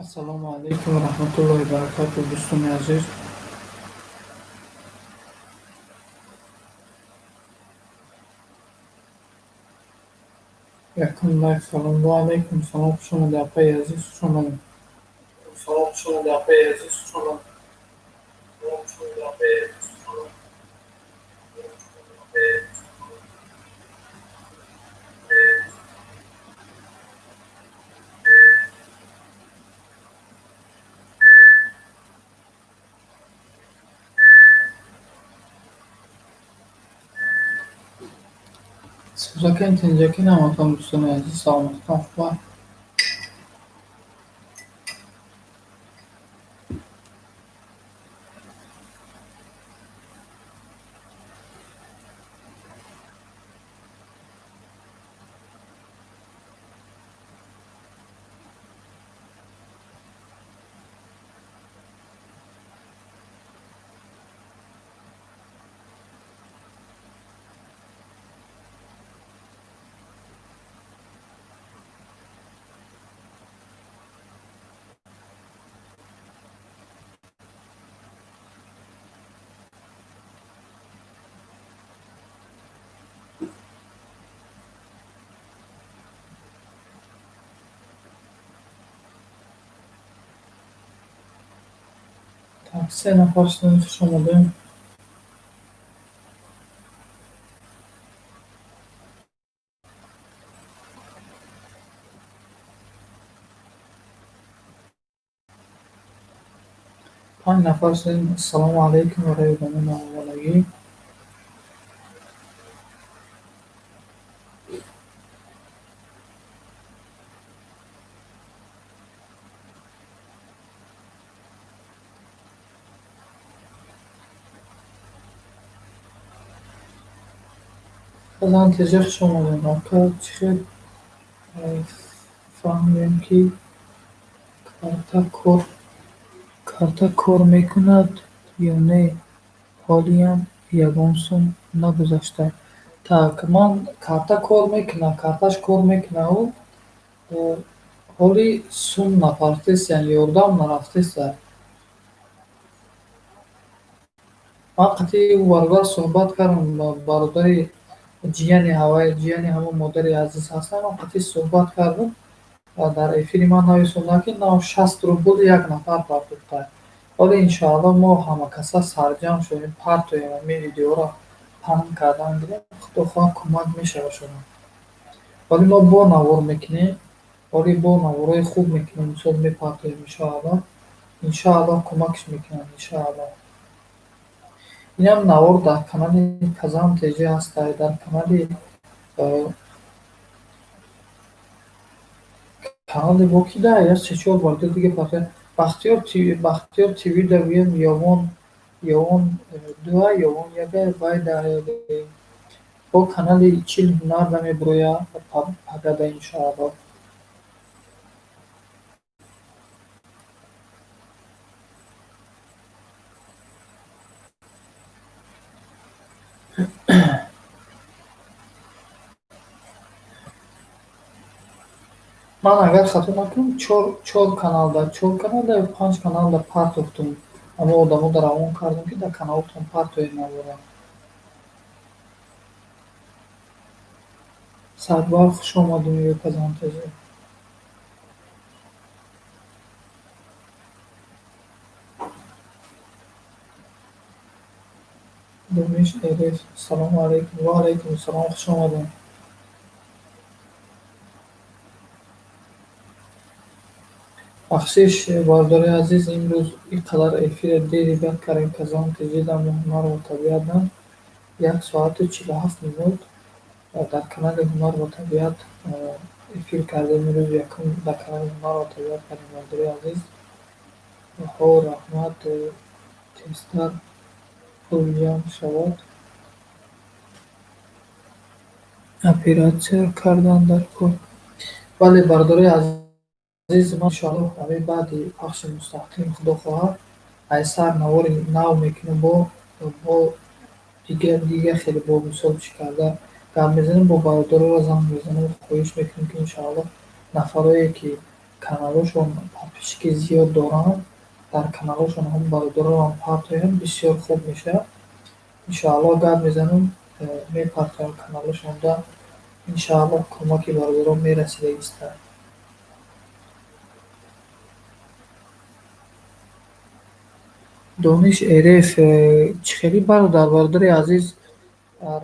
Ассалому алайкум ва раҳматуллоҳи ва баракатуҳ, дӯстони азиз. Якум лайк, салом. Ва алайкум салом, хуш омадед, апаи азиз, хуш омадед. Салом, хуш омадед, апаи азиз, хуш омадед. Хуш омадед, апаи азиз, хуш омадед. Сӯзакан тинҷакин ҳаматон, дӯстони азиз, саломатитон хуб? Так, се нафар шудем, хуш омадем. Панҷ нафар шудем. Ассалому алайкум барои одамони навомадагӣ. Баъзан теҷа хуш омадем. Ака, чӣ хел фаҳмем, ки карта кор мекунад ё не, ҳолиам ягон сум нагузашта? Так, ман карта кор мекунад, карташ кор мекунад, ҳоли сум напартеста, яъне ёрдам нарафтеста. Ман қатъи ӯ бародар суҳбат кардам, бародари ҷияни ҳавай, ҷияни ҳамон модари азиз ҳастам, ман қатъи суҳбат кардам. Дар эфири ман нависондам, ки нав 60 рубл як нафар партохта. Ҳоло, иншоалло, мо ҳамакаса сарҷамъ шудем, партоем, ҳамин видеоро паҳн кардан гирем, худо хоҳад, кӯмак мешавад шумо. Ҳоли мо бо навор мекунем, ҳоли бо наворҳои хуб мекунем, мисол мепартоем, иншоалло. Иншоалло, кӯмакш мекунанд, иншоалло. Инам навор дар канали Казан ТЖ ҳаста, дар канали бо ки да як се-чор бародар дига партоя. Бахтиёр ТВ да гӯям, Ёвон дуа, Ёвон яга вай да бо канали 40 ҳунар да мебуроя пагада, иншоалло. Ман агар хато накунам, чор каналда ё панҷ каналда партохтум. Ҳамон одамода равон кардам, ки дар каналотон партоед навора. Садбар, хуш омадем, ё Казан ТЖ. Дониш РФ. Ассалому алайкум. Ва алайкум ассалом, хуш омадем. Бахшиш, бародари азиз, имрӯз ин қадар эфира дери бад кардем. Казан ТЖ да ҳунар ва табиат да 1 соату 47 минут дар канали ҳунар ва табиат эфир кардем. Имрӯз якум дар канали ҳунар ва табиат кардем, бародари азиз. Ҳо, раҳмат, тезтар пул ҷамъ шавад. Оператсия кардан дар кор. Бале, бародари азиз, ман иншоалло ҳамин баъди пахши мустақим, худо хоҳад, айсар навори нав мекунем, бо дига хеле бо мисол чӣ карда гап мезанем, бо бародароро занг мезанем, хоҳиш мекунем, ки иншоалло нафарое ки Каналҳошон подписчики зиёд доранд, дар каналҳошон ҳам бародаронам партоянд, бисёр хуб мешавад. Иншоаллоҳ, гап мезанам, мепартоям каналҳошонда. Иншоаллоҳ, кӯмаки бародарон мерасидагиста. Дониш РФ, чӣ хеле бародар, бародари азиз,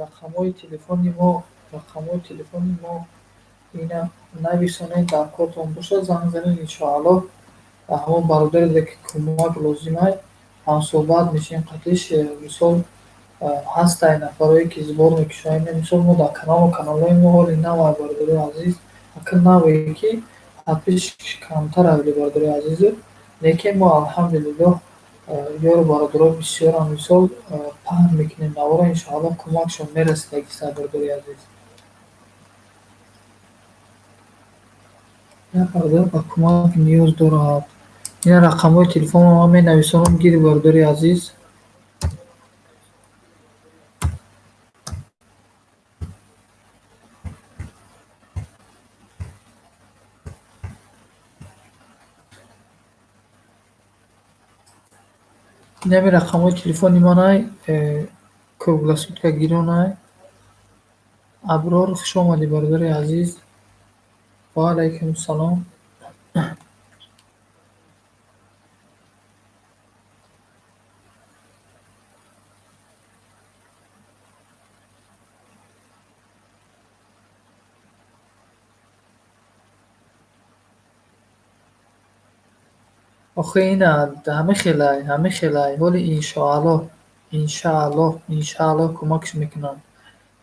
рақамҳои телефони мо ина нависонед, дар кортон бошад, занг занед. Иншоаллоҳ, ҳамон бародаре ки кӯмак лозимай, ҳамсӯҳбат мешавем қатиш. Мисол, ҳастай нафарое ки сбор мекушоянд. Мисол, мо дар каналу каналҳои мо ҳоли навай, бародарои азиз, ака, наве ки подписчик камтар авли, бародарои азизу, лекин мо, алҳамдулиллоҳ, ёру бародаро бисёрам. Мисол, паҳн мекунем навора, иншоаллоҳ, кӯмакшон мерасидагиста, бародари азиз. Як бародар ба кӯмак ниёз дорад. Ина рақамҳои телефонро ман менависонам, гири, бародари азиз. Инами рақамҳои телефони манай, круглосутка гиронай. Аброр, хуш омадӣ, бародари азиз. Ва алайкум салом. Охи, ина ҳама хелай. Ҳоли иншоаллоҳ, иншааллоҳ, иншааллоҳ, кӯмакш мекунанд.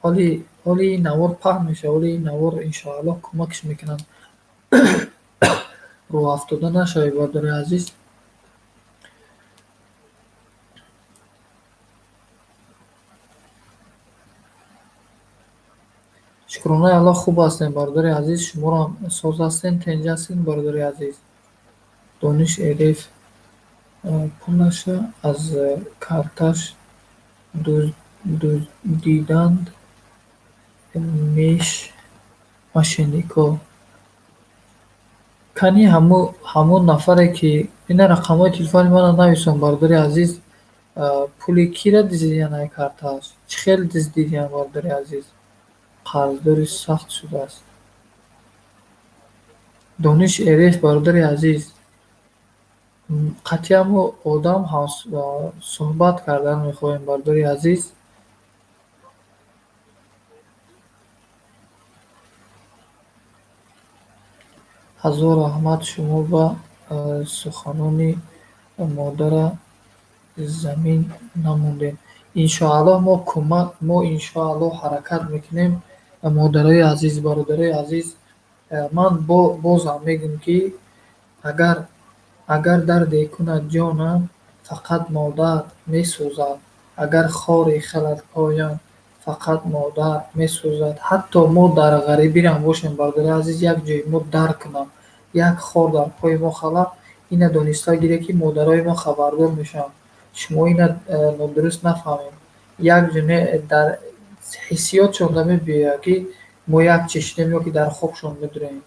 Ҳоли ин навор паҳн мешавад, ҳоли ин навор, иншоаллоҳ, кӯмакш мекунанд. Рӯҳафтода нашавед, бародари азиз. Шукронаи Аллоҳ, хуб ҳастем, бародари азиз. Шуморам соз ҳастем, тинҷ ҳастем, бародари азиз. Дониш РФ, пулаша аз карташ дуздиданд меш мошенникҳо. Кани ҳамон нафаре ки ина рақамҳои телефони маро нависон, бародари азиз, пули кира дуздидиян ай карташ? Чӣ хел дуздидиян, бародари азиз? Қарздори сахт шудааст. Дониш РФ, бародари азиз, қатъиян мо одам суҳбат кардан мехоҳем, бародари азиз. Ҳазор раҳмат шумо ба суханони модара замин намондем. Иншоаллоҳ, мо кӯмак, мо иншоаллоҳ ҳаракат мекунем, модарои азиз, бародарои азиз. Ман бозам мегӯм, ки агар дарде кунад ҷонам, фақат модар месӯзад, агар хоре халад поям, фақат модар месӯзад. Ҳатто мо дар ғарибирам бошем, бародари азиз, як ҷои мо дар кунам, як хор дар пои мо хала, ина дониста гиред, ки модарои мо хабардор мешаванд. Шумо ина нодуруст нафаҳмед. Як ҷо дар ҳиссиётшон намебиёяд, ки мо як чишидем ё ки дар хобшон медурем.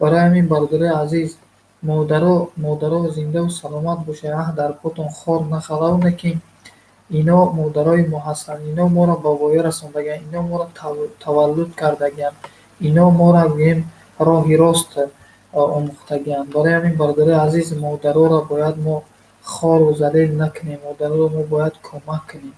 Барои ҳамин, бародарои азиз, модаро, модаро зиндаву саломат бошед. Аҳ, дар потон хор нахалав, лекин ино модарои мо ҳастанд, ино моро ба воя расондагианд, ино моро таваллуд кардагианд, ино моро, гӯем, роҳи рост омӯхтагианд. Барои ҳамин, бародарои азиз, модароро бояд мо хору залил накунем, модароро мо бояд кӯмак кунем.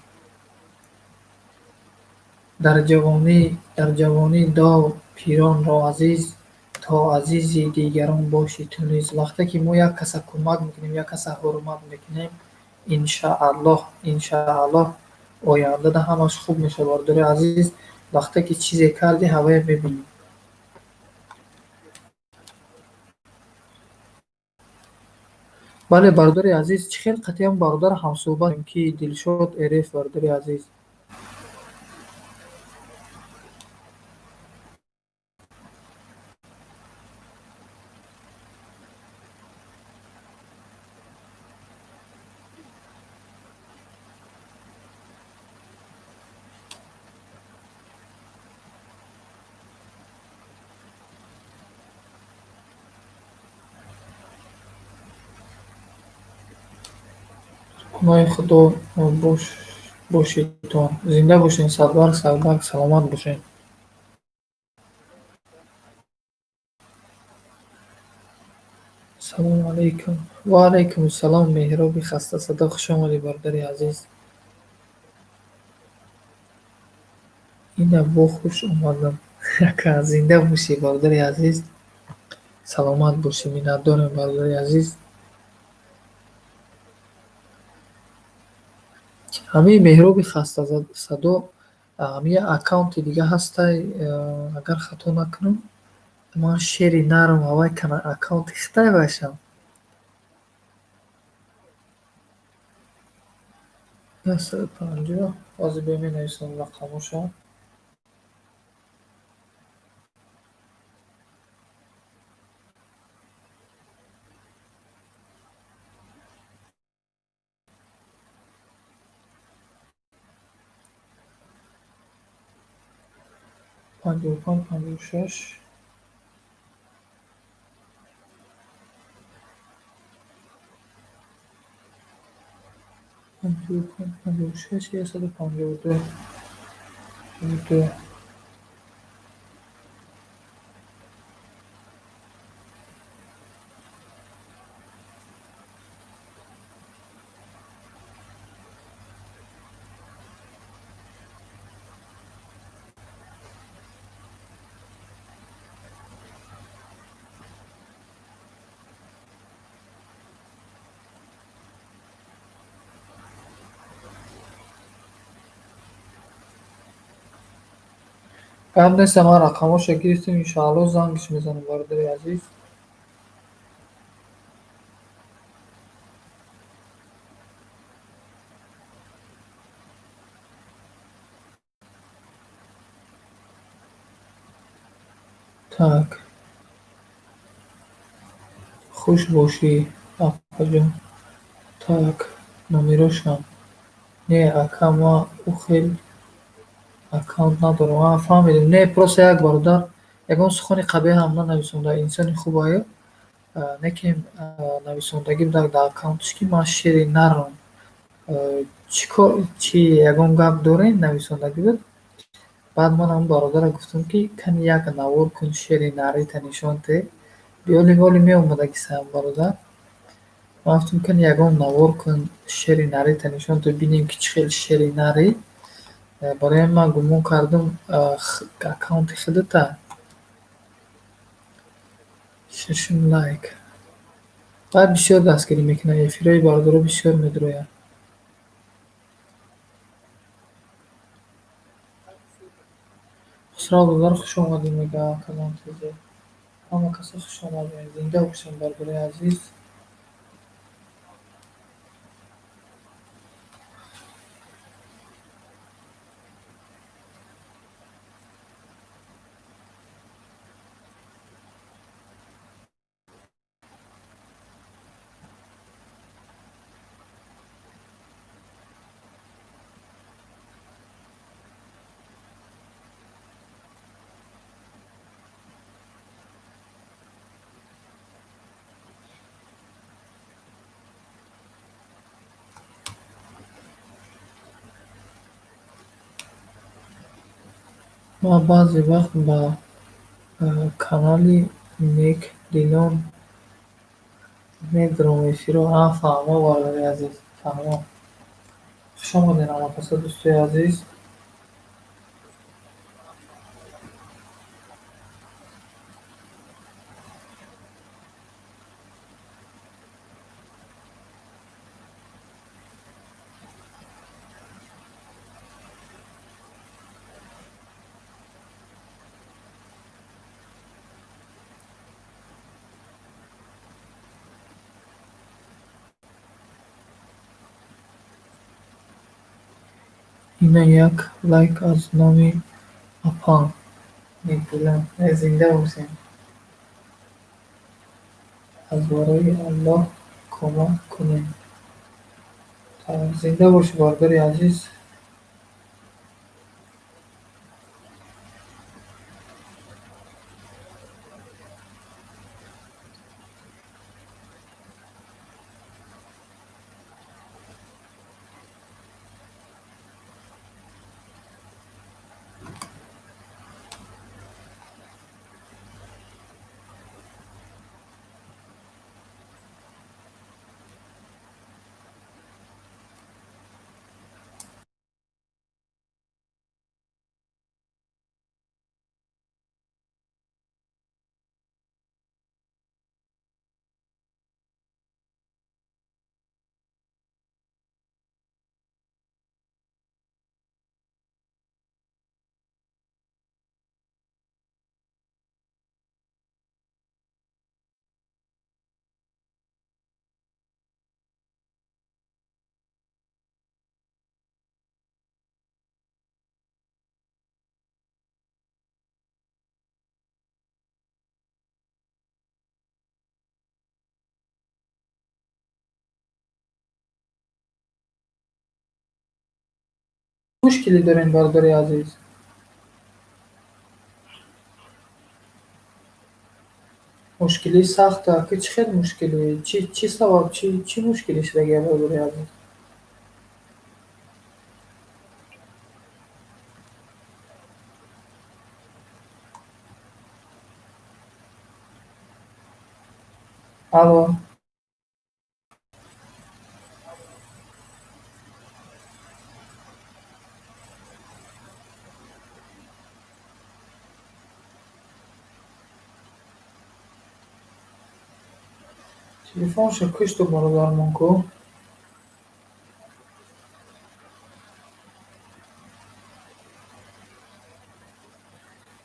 Дар ҷавонӣ дор пиронро азиз, то азизи дигарон бошӣ ту низ. Вақте ки мо як каса кӯмак мекунем, як каса ҳурмат мекунем, иншааллоҳ, иншааллоҳ, ояндада ҳамаш хуб мешавад, бародари азиз. Вақте ки чизе кардӣ, ҳавае мебинӣ. Бале, бародари азиз, чӣ хел қатъиян бародар ҳамсӯҳбат ки Дилшод РФ, бародари азиз. Паноҳи Худо бошедтон. Зинда бошед, садбарг, садбарг, саломат бошед. Салому алайкум. Ва алайкум ассалом, Меҳроби хастасадо, хуш омадӣ, бародари азиз. Ина бо хуш омадам. Ака, зинда бошӣ, бародари азиз. Саломат бошӣ, миннатдорем, бародари азиз. Ҳамаи Меҳроби хастасадо ҳамин аккаунти дига ҳастай, агар хато накунам, ман шери нарм ҳавай кана аккаунти хитай бошам. 150, ҳозир бе менависам рақамоша. 55, 56. 55, 56, 152. Ду. Гап нест, ман рақамҳоша гирифтем, иншоалло зангиш мезанам, бародари азиз. Так. Хуш бошӣ, апаҷон. Так, номерошам. Не, ака, ман ӯ хел аккаунт надорам. А, фаҳмидем. Не, просто як бародар ягон сухани қабеҳ ҳам нанависонда, инсони хубаю. Лекин нависондагӣ будак дар аккаунтиш, ки ман шери нарм. Чӣ кор, чӣ ягон гап дорем, нависондагӣ буд. Баъд ман ҳамон бародарро гуфтам, ки кани як навор кун, шери нарита нишон те. Биёли воли меомадаги саам бародар. Ман гуфтам, кани ягон навор кун, шери нарита нишон те, бинем, ки чӣ хел шери нари. Барои ҳамин ман гумон кардам, аккаунти худата. Шашум лайк. Баъд бисёр дастгирӣ мекунад, эфирҳои бародаро бисёр медурояд. Хусрав додар, хуш омадӣ, мега калон тезе. Ҳама каса хуш омадем. Зинда бошем, бародарои азиз. Ман баъзе вақт ба канали Некдилон медурам эфирро. А, фаҳмо, бародари азиз, фаҳмо. Хуш омадед ҳамакаса, дӯстои азиз. Ина як лайк аз номи апам Некдилон. Зинда бошем. Аз барои Аллоҳ кӯмак кунем. Зинда бошӣ, бародари азиз. Мушкилӣ дорем, бародари азиз? Мушкилии сахта, ки чӣ хел мушкилӣ? Чӣ сабаб, чӣ мушкилӣ шудагия, бародари азиз? Алло. Телефонша кушту бародармон ку?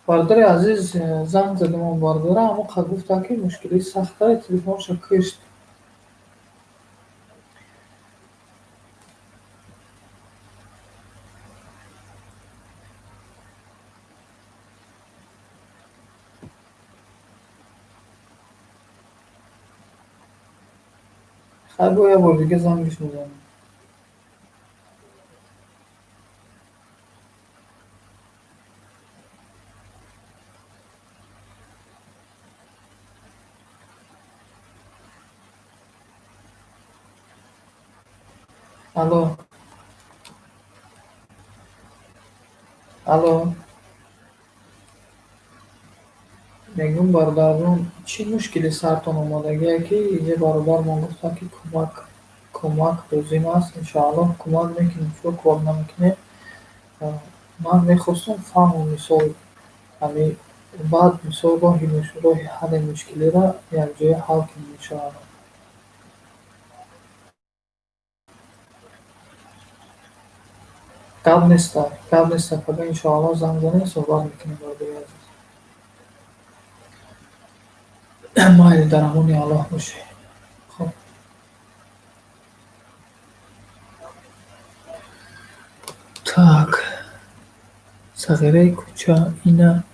Бародари азиз, занг задам он бародара, ҳамон гуфта, ки мушкилии сахта, телефонша кушт. Хай, бо як бор дига зангиш мезанем. Алло. Алло. Мегӯм, бародарон, чӣ мушкили сартон омадагие, ки иҷа бародармон гуфта, ки кӯмак лозим аст? Иншоаллоҳ, кӯмак мекунем, чиро кор намекунем. Ман мехостам фаҳмам, мисол, ҳами баъд, мисол, роҳи ҳалли мушкилиро якҷоя ҳал кунем, иншоаллоҳ. Гап неста, гап неста, фақат иншоаллоҳ занг занем, суҳбат мекунем, бародари азиз. Майли, дар амони Аллоҳ бошед. Хоб. Так. Сағираи кӯча, ина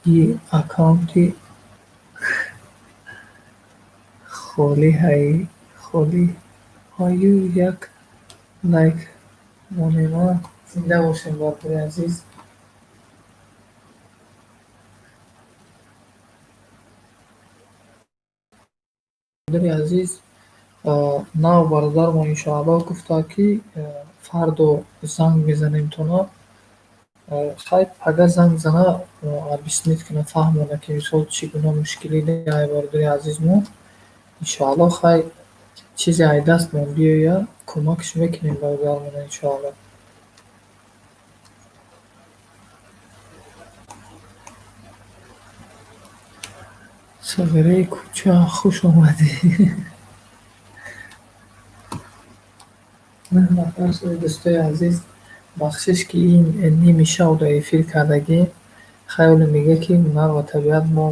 и аккаунти холӣ ҳай, холӣ. Ҳаю як лайк монема. Зинда бошем, бародари азиз. Бародари азиз, нав бародармон иншоаллоҳ гуфта, ки фардо занг мезанем тона. Хай, пага занг зана, объяснить кунад, фаҳмона, ки мисол чӣ гуна мушкилӣ ай бародари азизмо. Иншоаллоҳ, хай, чизе ай дастмон биёяд, кӯмакш мекунем бародармона, иншоаллоҳ. Сағираи кӯча, хуш омадӣ. Нӯҳ нафар шуд, дӯстои азиз. Бахшиш, ки ин ними шав дар эфир кардагем. Хаёле мегӯяд, ки ҳунар ва табиат мо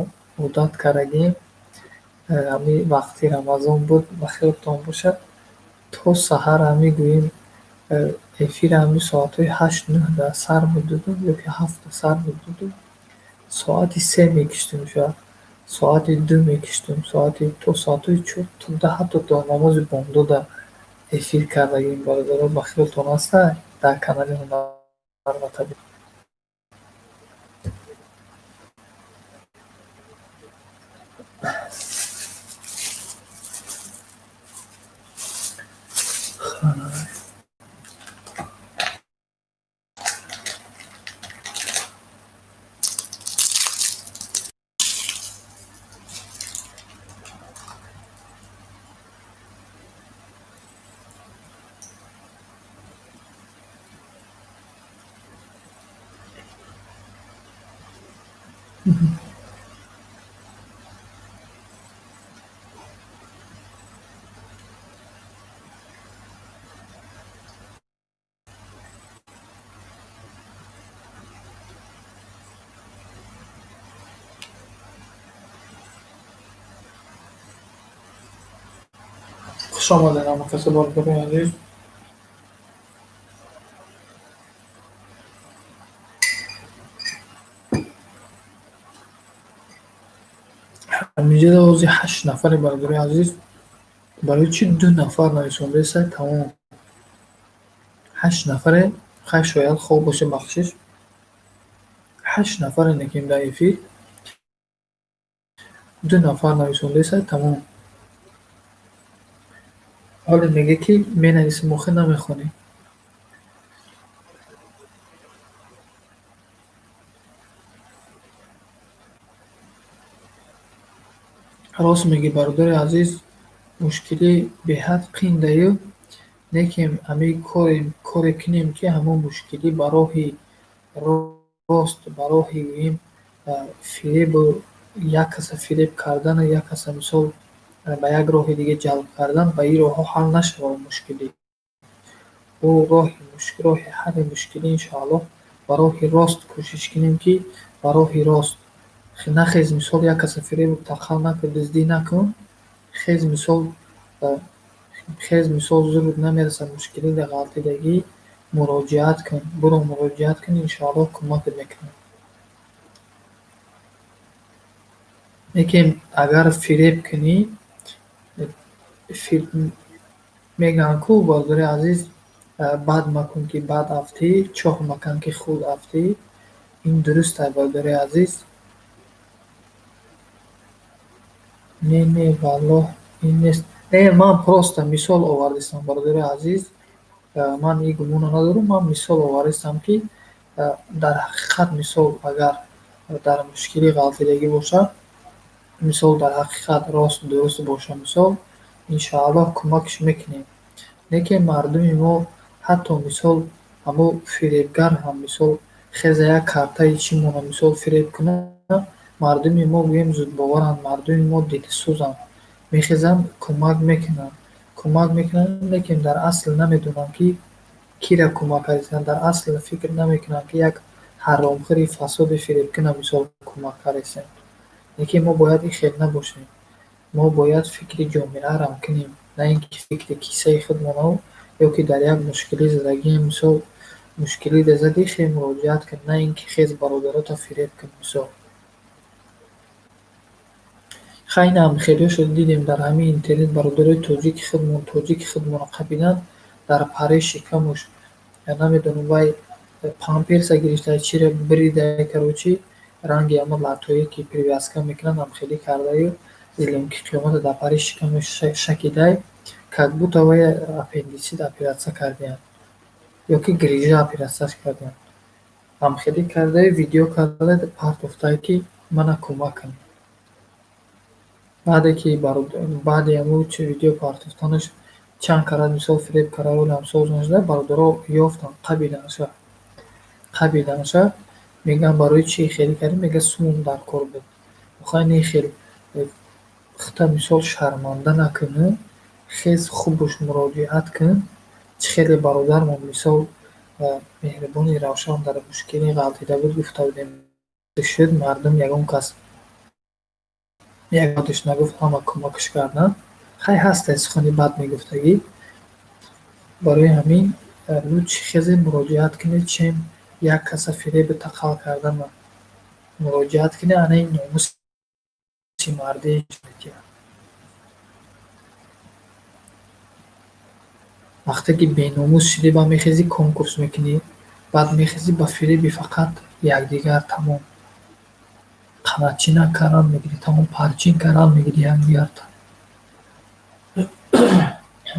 одат кардагем. Ҳами вақти Рамазон буд, ба хиёлтон бошад, то саҳар ҳами гӯем эфир ҳами соатҳои 8-9 дар сар медодум ё ки 7 сар медодум. Соати 3 мекиштум, шояд. Соати 2 мекиштум, соати то соатҳои 4 туда, ҳатто то намози бомдода эфир кардагем, бародаро, ба хиёлтон ҳаста дар канали ҳунар ва табиат. Хуш омадед, ҳамакаса, бародарои азиз. Ҳаминҷода ози ҳашт нафаре, бародарои азиз. Барои чӣ ду нафар нависондаеса, тамом? Ҳашт нафаре, Хай, шояд хоб боша, бахшиш. Ҳашт нафар инакем дар эфир, ду нафар нависондаеса, тамом. Ҳоле мегӯ, ки менависем, охир намехонем. Рост мегӯӣ, бародари азиз, мушкилӣ беҳад қиндаю, лекин ҳамин коре кунем, ки ҳамон мушкилӣ ба роҳи рост, ба роҳи гӯем фиребу як каса фиреб кардану як каса мисол ба як роҳи дига ҷалб кардан, ба ин роҳҳо ҳал нашавад мушкилӣ. Ӯ роҳи ҳалли мушкилӣ, иншоаллоҳ, ба роҳи рост кӯшиш кунем, ки ба роҳи рост нахез, мисол як каса фиребу тақал накун, дуздӣ накун, хез, мисол зурут намерасад, мушкилӣ дар ғалтидагӣ муроҷиат кун, буро муроҷиат кун, иншоаллоҳ, кӯмакат мекунад. Лекин агар фиреб кунӣ, мегӯянд ку, бародари азиз, бад макун, ки бад афтӣ, чоҳ макан, ки худ афтӣ. Ин дуруст аст, бародари азиз. Не, не, валлоҳ, ин нест. Не, ман просто мисол овардистам, бародари азиз, ман ин гумона надорам, ман мисол овардистам, ки дар ҳақиқат, мисол, агар дар мушкилӣ ғалтидагӣ бошад, мисол, дар ҳақиқат рост дуруст боша, мисол, иншоаллоҳ, кӯмакш мекунем. Лекин мардуми мо ҳатто мисол ҳамун фиребгар ҳам мисол хеза як картаи чӣ мона мисол фиреб кунад, мардуми мо гӯем зудбоваранд, мардуми мо дилсӯзанд, мехезанд, кӯмак мекунанд, кӯмак мекунанд, лекин дар асл намедонанд, ки кира кӯмак кардистанд, дар асл фикр намекунанд, ки як ҳаромхӯри фасоди фиребкуна мисол кӯмак кардистем. Лекин мо бояд ин хел набошем, мо бояд фикри ҷомеарам кунем, на ин ки фикри киссаи худмонав ё ки дар як мушкилӣ задагием. Мисол, мушкилӣ задӣ, хел муроҷиат кун, на ин ки хез бародарота фиреб кун мисол. Хай, инам хелеошо дидем дар ҳамин интернет, бародарои тоҷики худмон, тоҷики худмонро қапидан дар параи шикамуш, намедонам, вай памперса гирифта, чиро бирида, короче, ранги ҳама латтое, ки привязка мекунанд, ҳамхелӣ кардаю, зелёнки қиёмата дар параи шикамуш шакидай, как будто вай аппендицит оператсия кардиянд ё ки грижа оператсияш кардиянд. Ҳамхелӣ кардаю, видео карда партофтае, ки мана кӯмак кун. Баъде ки баъди ҳамун видео партофтанаш чанд карат мисол фиреб карда, ҳолиам соз нашуда, бародаро ёфтанд, қабиданша, қабиданша. Мегӯянд, барои чӣ хелӣ кардӣ? Мегӯяд, сумум дар кор буд. Охай, не, хел худта мисол шарманда накунӣ, хез, хубуш муроҷиат кун. Чӣ хеле бародармон мисол Меҳрибони Равшан дар мушкилӣ ғалтида буд, гуфта будем, шуд, мардум ягон кас ягонташ нагуфт, ҳама кӯмакаш карданд. Хай, ҳастай сухани бад мегуфтагӣ. Барои ҳамин лучше хезе муроҷиат кунед, чем як каса фиребу тақал кардана. Муроҷиат кунед, ана ин номуси мардӣ метиҳад. Вақте ки беномус шудӣ, баъд мехезӣ, конкурс мекунӣ, баъд мехезӣ ба фиреби фақат якдигар, тамом. Қанатчина кардан мегирӣ, тамом, парчин кардан мегирӣ якдигарта.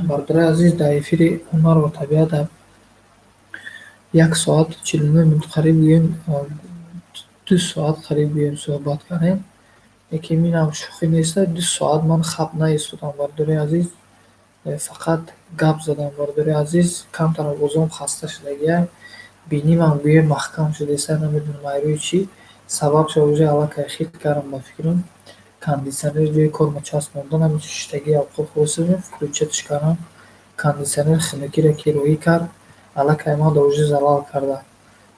Бародарои азиз, дар эфири ҳунар ва табиат 1 соату 49 минут, қариб гӯем 2 соат, қариб гӯем суҳбат кардем. Лекин инам шӯхӣ нест, 2 соат ман хаб наистодам, бародарои азиз, фақат гап задам, бародарои азиз, камтар овозам хаста шудагиам, бинимам гӯем маҳкам шудааст, намедонам ай рӯи чӣ сабаб шуда, уже аллакай хит кардам ба фикрам. Кондитсионер ҷои корма часпондан, ҳамин шиштагӣ авқот хӯрсидем, включать кардам, кондитсионер хунукиро ки роҳӣ кард, аллакай ман уже залал карда,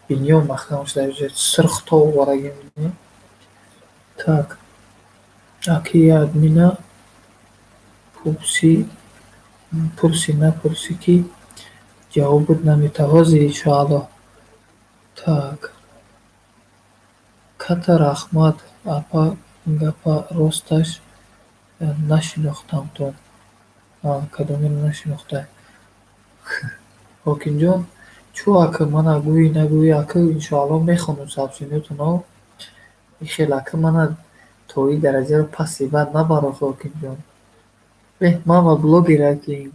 биниём маҳкам шуда, уже сурх тоб овардагим. Так, аки админа пурсӣ, пурсӣ, напурсӣ, ки ҷавобут наметавози, иншоаллоҳ. Так, ката раҳмат, апа, гапа росташ, нашинохтамтон. Кадомеро нашинохтай, Ҳокимҷон? Чӯ ака, мана гӯӣ нагӯӣ, ака, иншоалло мехонам сообщениётонро. Ихел ака, мана то ин дараҷаро паси бад набар охи, Ҳокимҷон. Эҳ, мама блогер акин.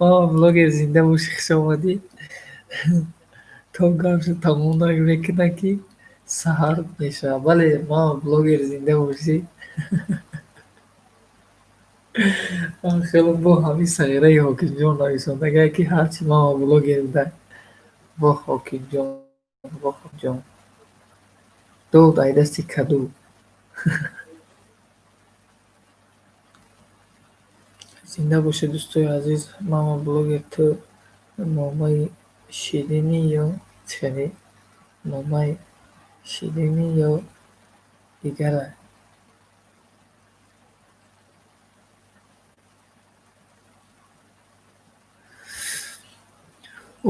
Мама блогер, зинда бошӣ, хуш омадӣ. То гапшо тамом мекунад, ки саҳар мешавад. Бале, мама блогер, зинда бошӣ. Ман хело бо ҳамин сағираи Ҳокимҷон нависондагае, ки ҳарчи мама блогер буда. Воҳ, Ҳокимҷон, воҳ, Ҳокимҷон. Дод ай дасти каду. Зинда бошед, дӯстои азиз. Мама блогер, ту момаи ширинӣ ё чӣ хеле? Момаи ширинӣ ё дигара?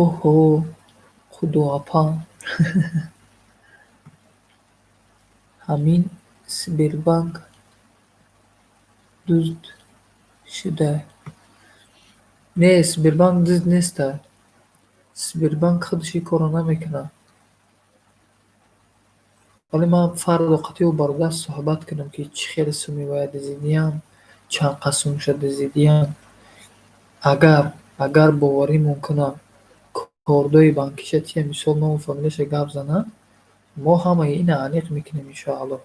Оҳо, Худоапа. Ҳамин Сбербанк дузд шуда. Не, Сбербанк дузд неста. Сбербанк худаш ин корро намекунад. Вале ман фардо қатъи ӯ бародар суҳбат кунам, ки чӣ хеле суми бояд дизидиян, чанд қа сумша дизидиян. Агар боварӣ мумкина, кордои банкиша тия, мисол, ному фамилияша гап зана, мо ҳамаи ина аниқ мекунем, иншоалло.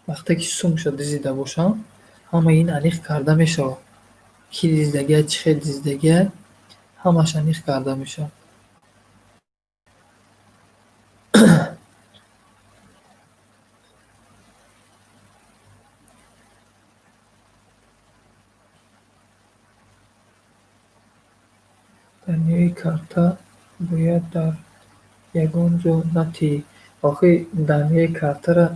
Вақте ки сумша дизида бошам, ҳамаи ин аниқ карда мешавад. Ки дизидагия, чӣ хел дизидагия, ҳамаш аниқ карда мешавад. Даниёи карта бояд дар ягон ҷо натиҳӣ. Охи, даниёи картара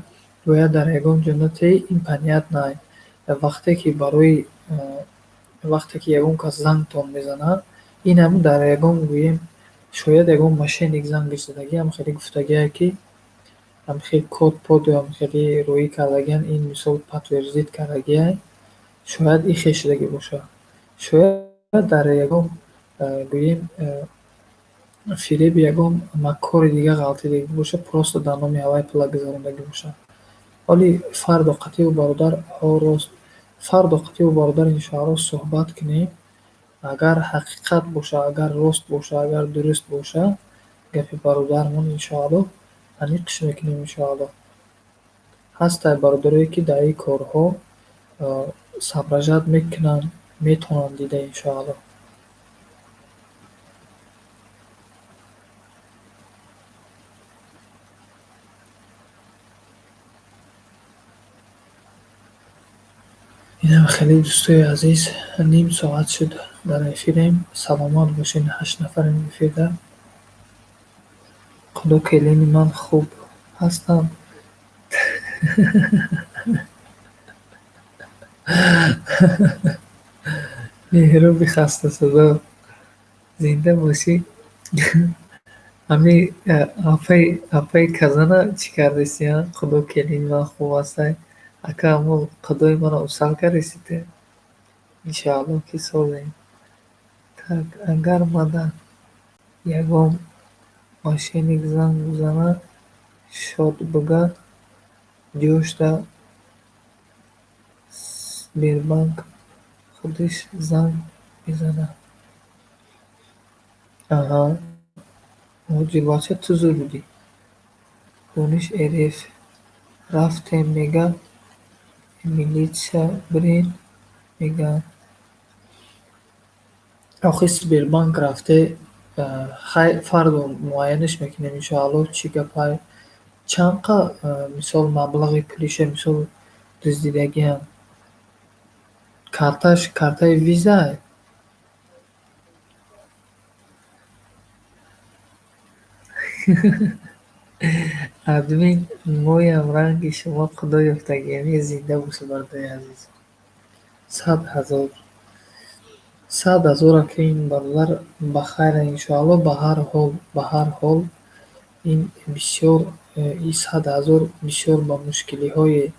бояд дар ягон ҷо натиҳӣ, ин понятно. Вақте ки барои вақте ки ягон кас зангтон мезанад, инам дар ягон, гӯем, шояд ягон мошенник зангаш задагиам, хеле гуфтагие, ки ҳам хел код под ё хеле роӣ кардагиан, ин мисол подтвердить кардагия, шояд ихе шудагӣ бошад. Шояд дар ягон, гӯем, фиреби ягон маккори дига ғалтидагӣ бошад, просто дар номи ҳавай пула гузарондагӣ бошад. Вале фардо қатъи ӯ бародар, ҳо, рост, фардо қатъи ӯ бародар, иншоалло, суҳбат кунем. Агар ҳақиқат боша, агар рост боша, агар дуруст боша гапи бародармон, иншоалло, аниқш мекунем, иншоалло. Ҳастай бародарое, ки дар ин корҳо соображать мекунанд, метавонанд дида, иншоалло. Инам хеле, дӯстои азиз, ним соат шуд дар эфирем. Саломат бошед, ҳашт нафарем эфирда. Худо, келини ман хуб ҳастанд. Меҳроби хастасадо, зинда бошӣ. Ҳами апаи казана чӣ кардеси, а? Худо, келини ман хуб ҳастай. Ака, ҳамо худои маро усал кардеси ту. Иншоалло, ки созем. Так, агар мада ягон мошенник занг бизанад, шод буга, ҷошда Сбербанк худаш занг мезанад. Аҳа, муҳоҷирбача, ту зуд будӣ. Дониш РФ рафтем, мега, милитсия бирен, мегӯянд. Охи, Сбербанк рафте, хай, фардо муайянаш мекунем, иншоалло, чӣ гапай. Чанд қа, мисол, маблағи пулиша, мисол, дуздидагиам. Карташ картаи визай? Админ, моям ранги шумо худо ёфтагием. Е, зинда бошед, бародари азиз. 100 000. 100 000 ки ин бародар ба хайра, иншоалло, ба ҳар ҳол, ба ҳар ҳол. Ин бисёр, ин 100 000 бисёр ба мушкилиҳое,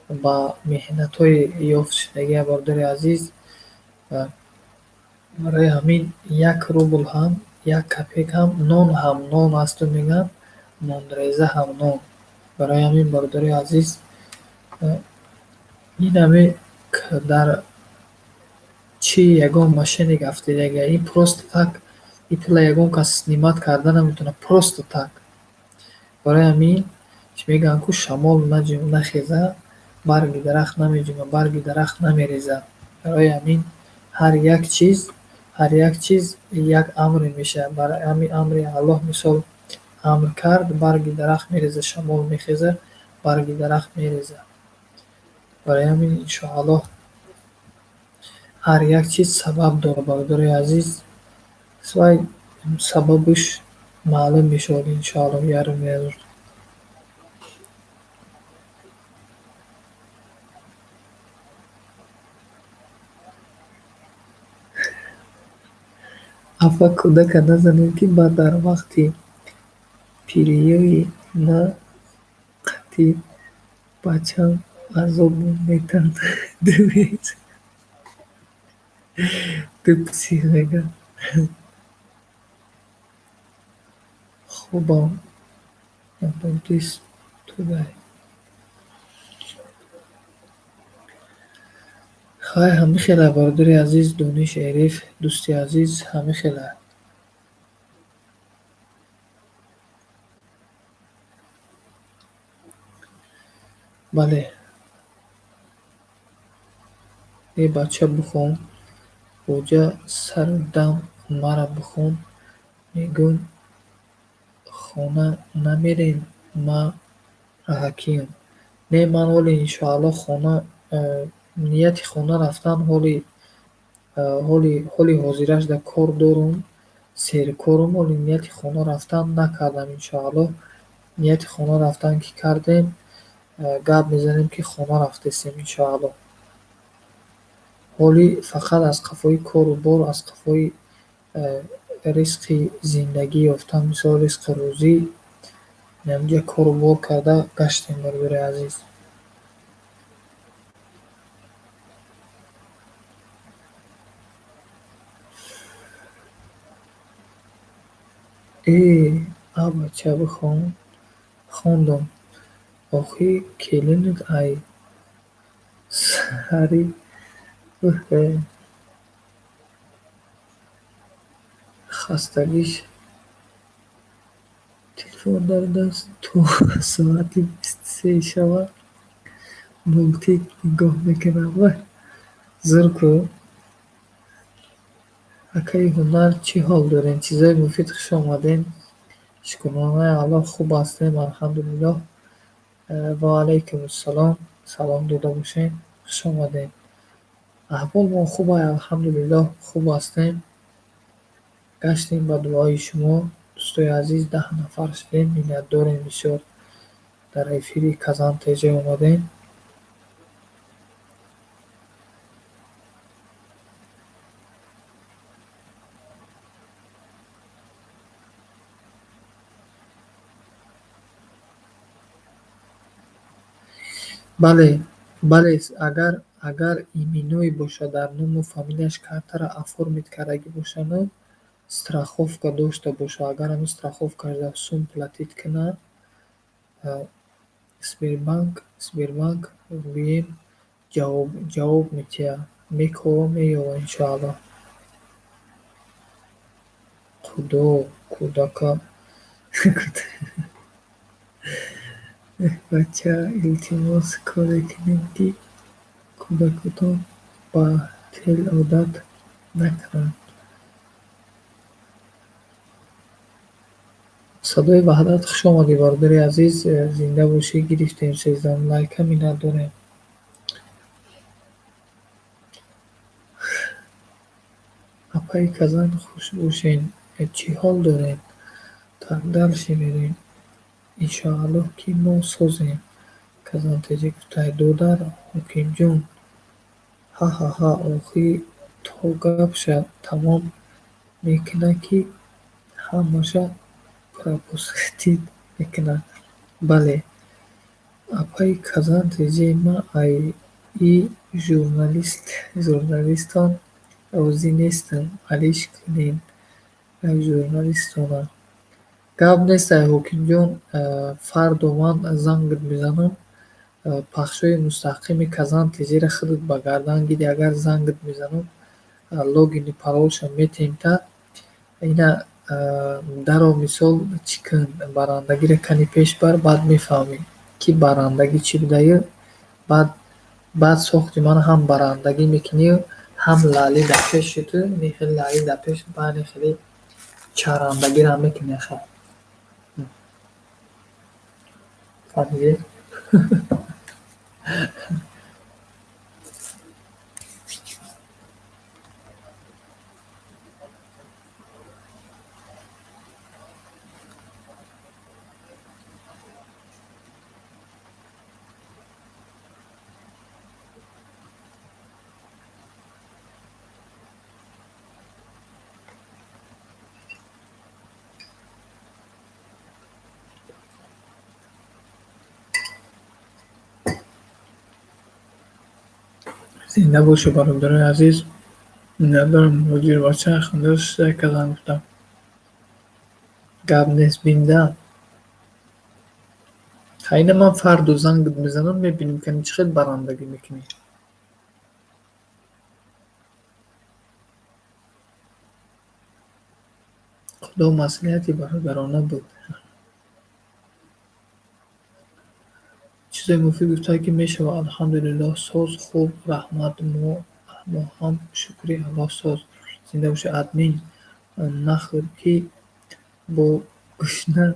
ба меҳнатҳое ёфт шудагия, бародари азиз. Барои ҳамин як рубл ҳам, як копейк ҳам, нон ҳам нон асту мегӯянд, нонреза ҳам нон. Барои ҳамин, бародари азиз, ин ҳаме дар чӣ ягон мошенник афтидагия. Ин просто так, ин пула ягон кас снимать карда наметавонад просто так. Барои ҳамин чӣ мегӯянд ку: шамол нахеза, барги дарахт намеҷунбад, барги дарахт намерезад. Барои ҳамин ҳар як чиз, ҳар як чиз як амре мешавад. Барои ҳамин амри Аллоҳ, мисол, амр кард, барги дарахт мерезад, шамол мехезад, барги дарахт мерезад. Барои ҳамин, иншоаллоҳ, ҳар як чиз сабаб дорад, бародари азиз. Вай сабабаш маълум мешавад, иншоаллоҳ, ярм ярӯз. Апа, кӯдака назанед, ки баъд дар вақти пириёи ма қати бачам азобам метаҳад. Ду псих мегӯяд. Хобам набурдист тудай. Хай, ҳамин хела, бародари азиз, Дониш Эриф, дӯсти азиз, ҳамин хела. Бале. Э, бача, бихон. Хоҷа сару дам мара бихон, мегӯм хона намерем, ма раҳакиям. Не, ман ҳоле, иншоаллоҳ, хона нияти хона рафтан ҳоли ҳозираш дар кор дорум, серкорум, ҳоли нияти хона рафтан накардам, иншоаллоҳ. Нияти хона рафтан ки кардем, гап мезанем, ки хона рафтесем, иншоаллоҳ. Ҳоли фақат аз қафои кору бор, аз қафои ризқи зиндагӣ ёфтан, мисол, ризқу рӯзӣ, инамҷа кору бор карда гаштем, бародари азиз. Э, а бача, бихон. Хондум. Охи, келинат ай сари хастагиш телефон дар даст то соати 23 шава мултик нигоҳ мекунад. Вай, зур ку. Акаи Ҳунар, чӣ ҳол дорем? Чизои муфид, хуш омадем. Шукронаи Аллоҳ, хуб ҳастем, алҳамдулиллоҳ. Ва алайкум ассалом. Салом дода бошем. Хуш омадем. Аҳволмон хуб ай, алҳамдулиллоҳ, хуб ҳастем. Гаштем ба дуои шумо, дӯстои азиз, 10 нафар шудем, миннатдорем бисёр. Дар эфири Казан ТЖ омадем. Бале, бале, агар именной бошад, дар ному фамилияш картаро оформить кардагӣ бошану страховка дошта боша, агар ҳамин страховкаш дар сум платить кунад, Сбербанк гӯем, ҷавоб метиҳад, мекова, меёва, иншоаллоҳ. Худо кӯдака. Эҳ, бача, илтимос, коре кунед, ки кӯдакотон ба тел одат накунанд. Садои Ваҳдат, хуш омадӣ, бародари азиз, зинда бошӣ. Гирифтем 13 лайка, миннат дорем. Апаи Казан, хуш бошен, чӣ ҳол дорем? Так, дальше мерем. Иншоаллоҳ, ки мо созем. Казан ТЖ гуфтай: додар Ҳокимҷон, ҳа-ҳа-ҳа, охи то гапша тамом мекуна, ки ҳамаша пропустить. мекунад. Бале, апаи Казан ТҶ, ман ай и журналистон розӣ нестам, алиш кунен журналистона. Гап нест, ай Ҳокимҷон, фардо ман зангат мезанам, пахшҳои мустақими Казан ТҶ-ра худат ба гардан гирӣ. Агар зангат мезанам, логину паролша метем, та ина даро, мисол, чӣ кун, барандагиро кани пеш бар, баъд мефаҳмӣ, ки барандагӣ чӣ будаю. Баъд сохти ман ҳам барандагӣ мекунию, ҳам лаъли дар пеши ту, ини хеле лаъли дар пеш, баъди хеле чарандагиро мекунӣ, аха. Фаҳмидӣ? Зинда бошед, бародарои азиз. Миннатдорам, муҳоҷирбача хунда шуда Казан гуфтам. Гап нест, бинда. Ха, ина ман фардо зангат мезанам, мебинем, кани чӣ хел барандагӣ мекунӣ. Худо маслиҳати бародарона буд. Чизои муфид гуфтае, ки мешавад. Алҳамдулиллоҳ, соз, хуб, раҳмат, мо ҳам, шукри Аллоҳ, соз. Зинда бошед, админ, нахӯр, ки бо гушна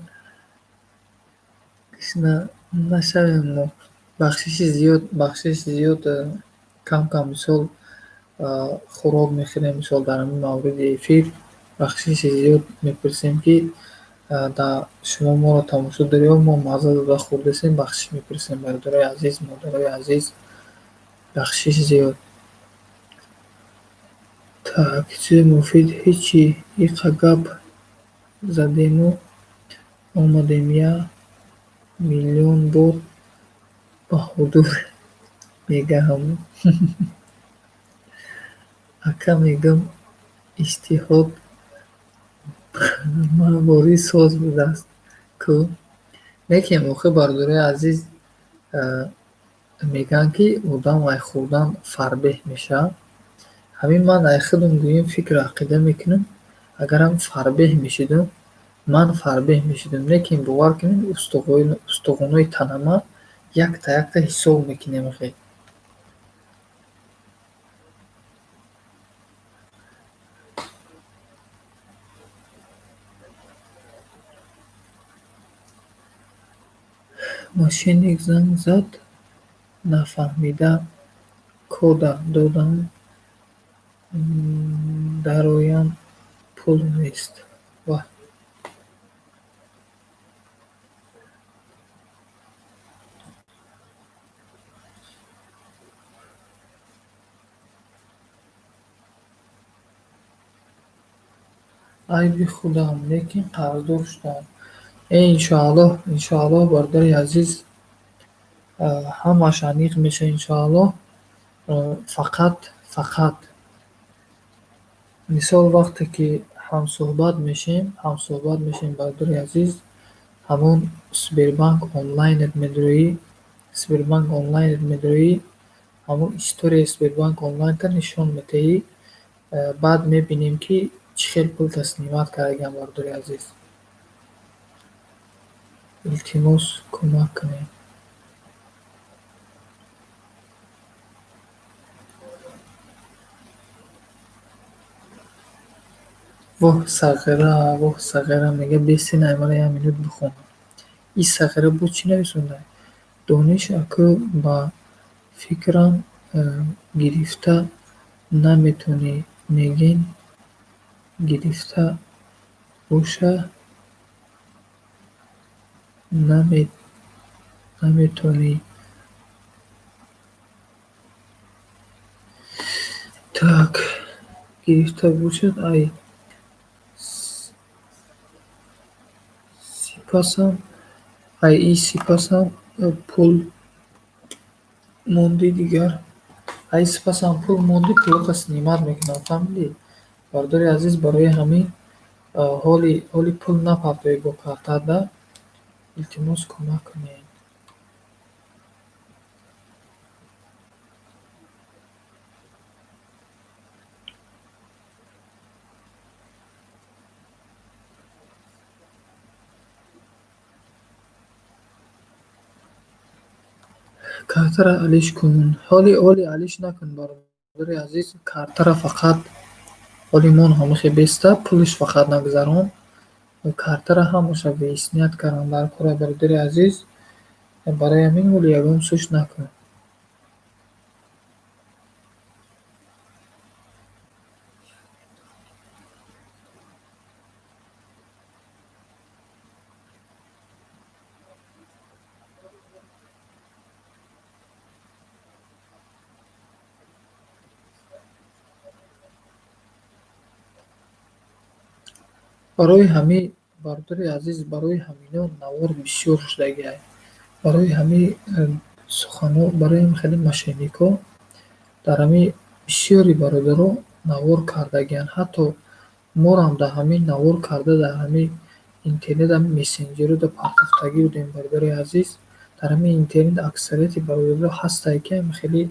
нашавем мо. Бахшиши зиёд, бахшиши зиёд, кам-кам, мисол, хӯрок мехӯрем, мисол, дар ҳамин мавриди эфир бахшиши зиёд мепурсем, ки да шумо моро тамошо доред, мо мазза дода хӯрдасем, бахшиш мепурсем, бародарои азиз, модарои азиз, бахшиши зиёд. Так, чизи муфид ҳечи, иқа гап задему омадем, я миллион бор баҳодур мегаҳам. Ака, мегӯм, иштиҳод маворӣ соз будааст ку. Лекин охир, бародарои азиз, мегӯянд, ки одам ай хӯрдан фарбеҳ мешавад. Ҳамин ман ай худам гӯем, фикру ақида мекунам, агарам фарбеҳ мешудам, ман фарбеҳ мешудам, лекин бовар кунед, устухонои танама якта якта ҳисоб мекунем хел. Мошенник занг зад, нафаҳмида кода додам, дароям, пул нест. Ваҳ! Айби худам, лекин қарздор шудам. Э, иншоаллоҳ, иншоаллоҳ, бародари азиз, ҳамаш аниқ мешавад, иншоаллоҳ. Фақат мисол, вақте ки ҳамсӯҳбат мешем, бародари азиз, ҳамон Сбербанк онлайнет медроӣ, Сбербанк онлайнет медроӣ, ҳамон историяи Сбербанк онлайнта нишон медиҳӣ, баъд мебинем, ки чӣ хел пулта снимать кардагиам, бародари азиз. Илтимос, кӯмак кунед. Воҳ, сағира, воҳ, сағира, мега, бесинай мара як минут бихонам. Ин сағира боз чӣ нависонда? Дониш аку, ба фикрам, гирифта наметонӣ, мегӯен, гирифта боша наметонӣ. Так, гирифта бошад, ай сипасам. Ай и сипасам пул монди дигар. Ай сипасам пул монди, пулота снимать мекунам, фаҳмидӣ? Бародари азиз, барои ҳамин ҳоли пул напартоӣ бо картада, илтимос, кӯмак кунед. Картаро алиш кун. Ҳоли алиш накун, бародари азиз, картаро фақат ҳоли мон ҳамихе беста, пулиш фақат нагузарон. Картаро ҳамаша выяснять кардан дар кора, бародари азиз, барои ҳамин ҳоли ягон суш накун. Барои ҳамин, бародари азиз, барои ҳамино навор бисёр шудагиай. Барои ҳамин сухано, барои ҳамин хеле мошенникҳо дар ҳамин бисёри бародаро навор кардагианд. Ҳатто морам дар ҳамин навор карда, дар ҳамин интернет, ҳамин мессенҷерҳо да партофтагӣ будем, бародари азиз. Дар ҳамин интернет аксарияти бародаро ҳастае, ки ҳамин хеле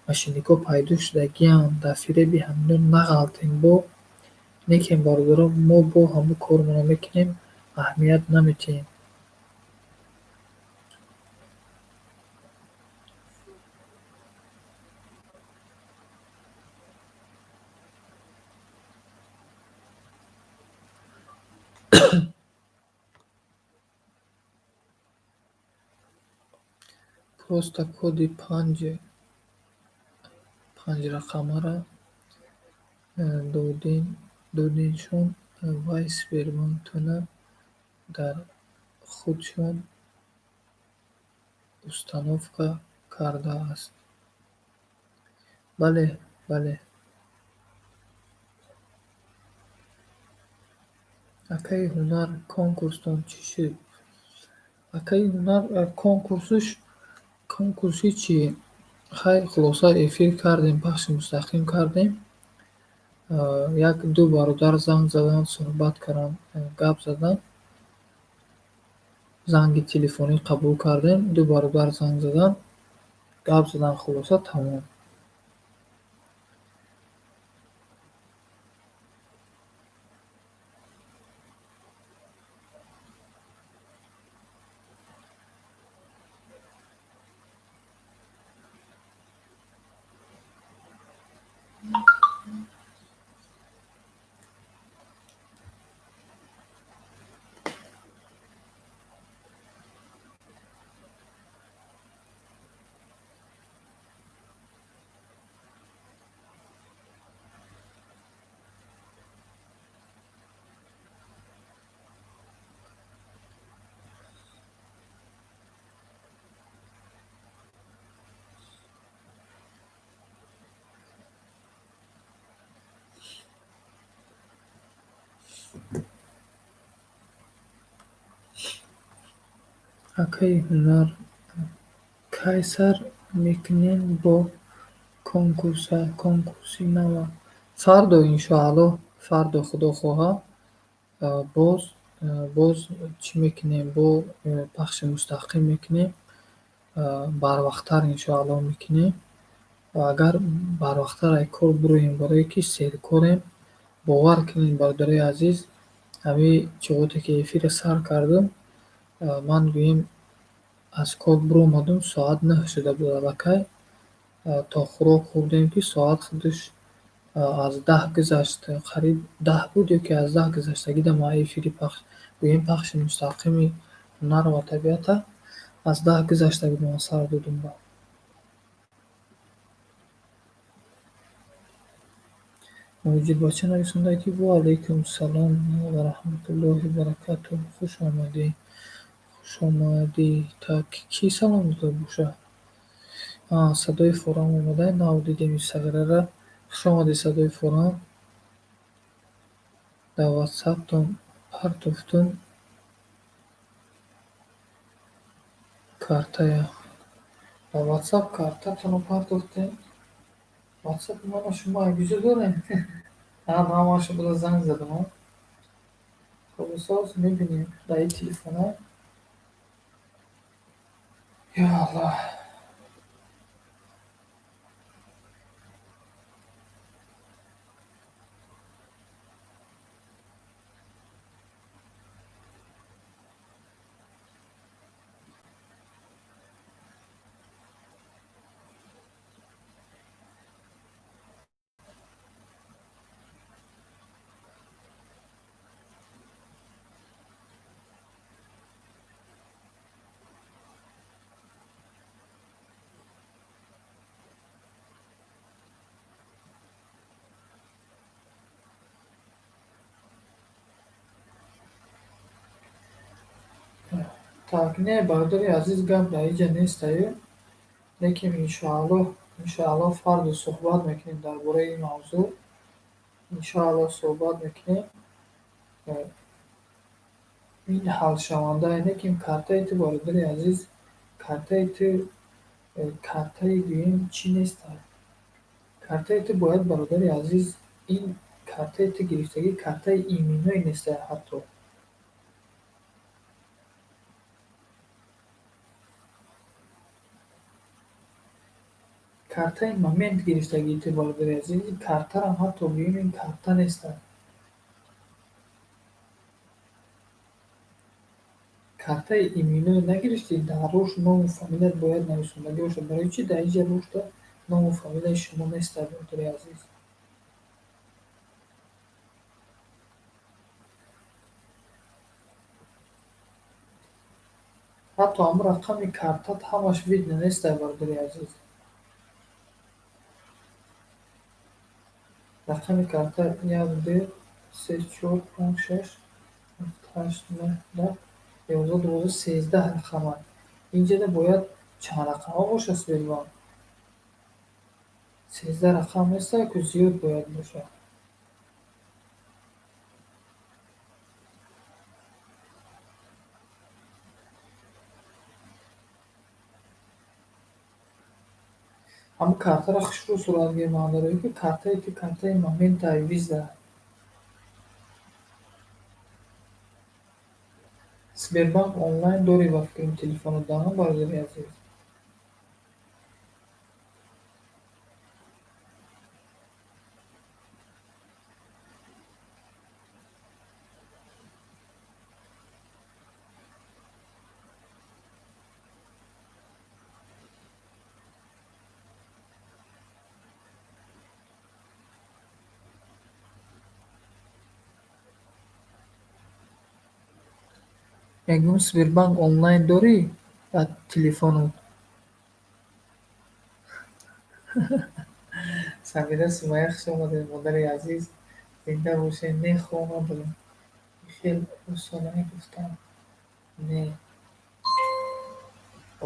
мошенникҳо пайдо шудагианд. Дар фиреби ҳамино нағалтем бо некем, бародаро, мо бо ҳамун кормона мекунем, аҳамият наметиҳем. Просто коди панҷрақамаро додиншон, вай Сбербанктона дар худшон установка кардааст. Бале, бале. Акаи Ҳунар, конкурстон чӣ шуд? Акаи Ҳунар, конкурсуш, конкурси чӣ? Хайр, хулоса, эфир кардем, пахши мустақим кардем. Як ду бародар занг заданд, суҳбат карданд, гап заданд. Занги телефонӣ қабул кардем, ду бародар занг заданд, гап заданд, хулоса, тамом. Акаи Ҳунар, кай сар мекунем бо конкурса, конкурси нава? Фардо, иншоаллоҳ, фардо, худо хоҳа, боз чӣ мекунем, бо пахши мустақим мекунем, барвақттар, иншоаллоҳ, мекунем. Агар барвақттар ай кор бироем, барое ки серкорем, бовар кунед, бародарои азиз, ҳамин чиғоте ки эфира сар кардум, ман гӯем аз кор биромадум, соат 9 шуда буд аллакай, то хӯрок хӯрдем, ки соат худаш аз 10 гузашт, қариб 10 буд ё ки аз 10 гузаштагида ман эфири пахш, гӯем пахши мустақими Ҳунар ва табиата аз 10 гузашта буд ман сар додум ба. Муҳоҷирбача нависонда, ки ва алайкум салом ва раҳматуллоҳи баракатуҳ, хуш омадӣ. Хуш омадӣ. Так, кӣ салом дода боша? Садои форам омада, нав дидем ин сағирара. Хуш омадӣ, садои форам. Дар ватсаптон партофтум. Картая. Дар WhatsApp картатонро партофтем. WhatsApp мана шумо куҷо дорем? А, ман шуморо занг задам. Хоб, соз мебинем дар ин телефона. Ё Аллоҳ. Так, не, бародари азиз, гап дар инҷа нестаю, лекин иншоаллоҳ, иншоаллоҳ, фардо суҳбат мекунем дар бораи ин мавзӯъ. Иншоаллоҳ, суҳбат мекунем. Ин ҳалшаванда, лекин картаи ту, бародари азиз, картаи ту картаи гӯем чӣ неста. Картаи ту бояд, бародари азиз, ин картаи ту гирифтагӣ картаи именной неста ҳатто. Картаи Момент гирифтагии ту, бародари азиз, ин картарам ҳатто гӯем ин карта неста. Картаи именной нагирифтӣ, дар руш ному фамилият бояд нависондагӣ бошад. Барои чӣ дар инҷа рушда ному фамилияи шумо неста, бародари азиз? Ҳатто ҳамун рақами картат ҳамаш видно неста, бародари азиз. Рақами карта як, ду, се, чор, панҷ, шаш, ҳафт, ҳашт, нӯҳ, 10, 11, 12, 13 рақама. Инҷода бояд чанд рақама бошад Сбербанк? 13 рақам неста ку, зиёд бояд бошад. Ҳамун картаро хушрӯ сурат гир, бародаро, ки картае ки картаи Момента Виза. Сбербанк онлайн дорӣ ба фикрам телефонот, да, бародари азиз? Мегӯм, Сбербанк онлайн дорӣ дар телефонот? Самира, Сумайя, хуш омадед, модари азиз, зинда бошед. Не, хоб надорам. Хел осона гуфтам. Не.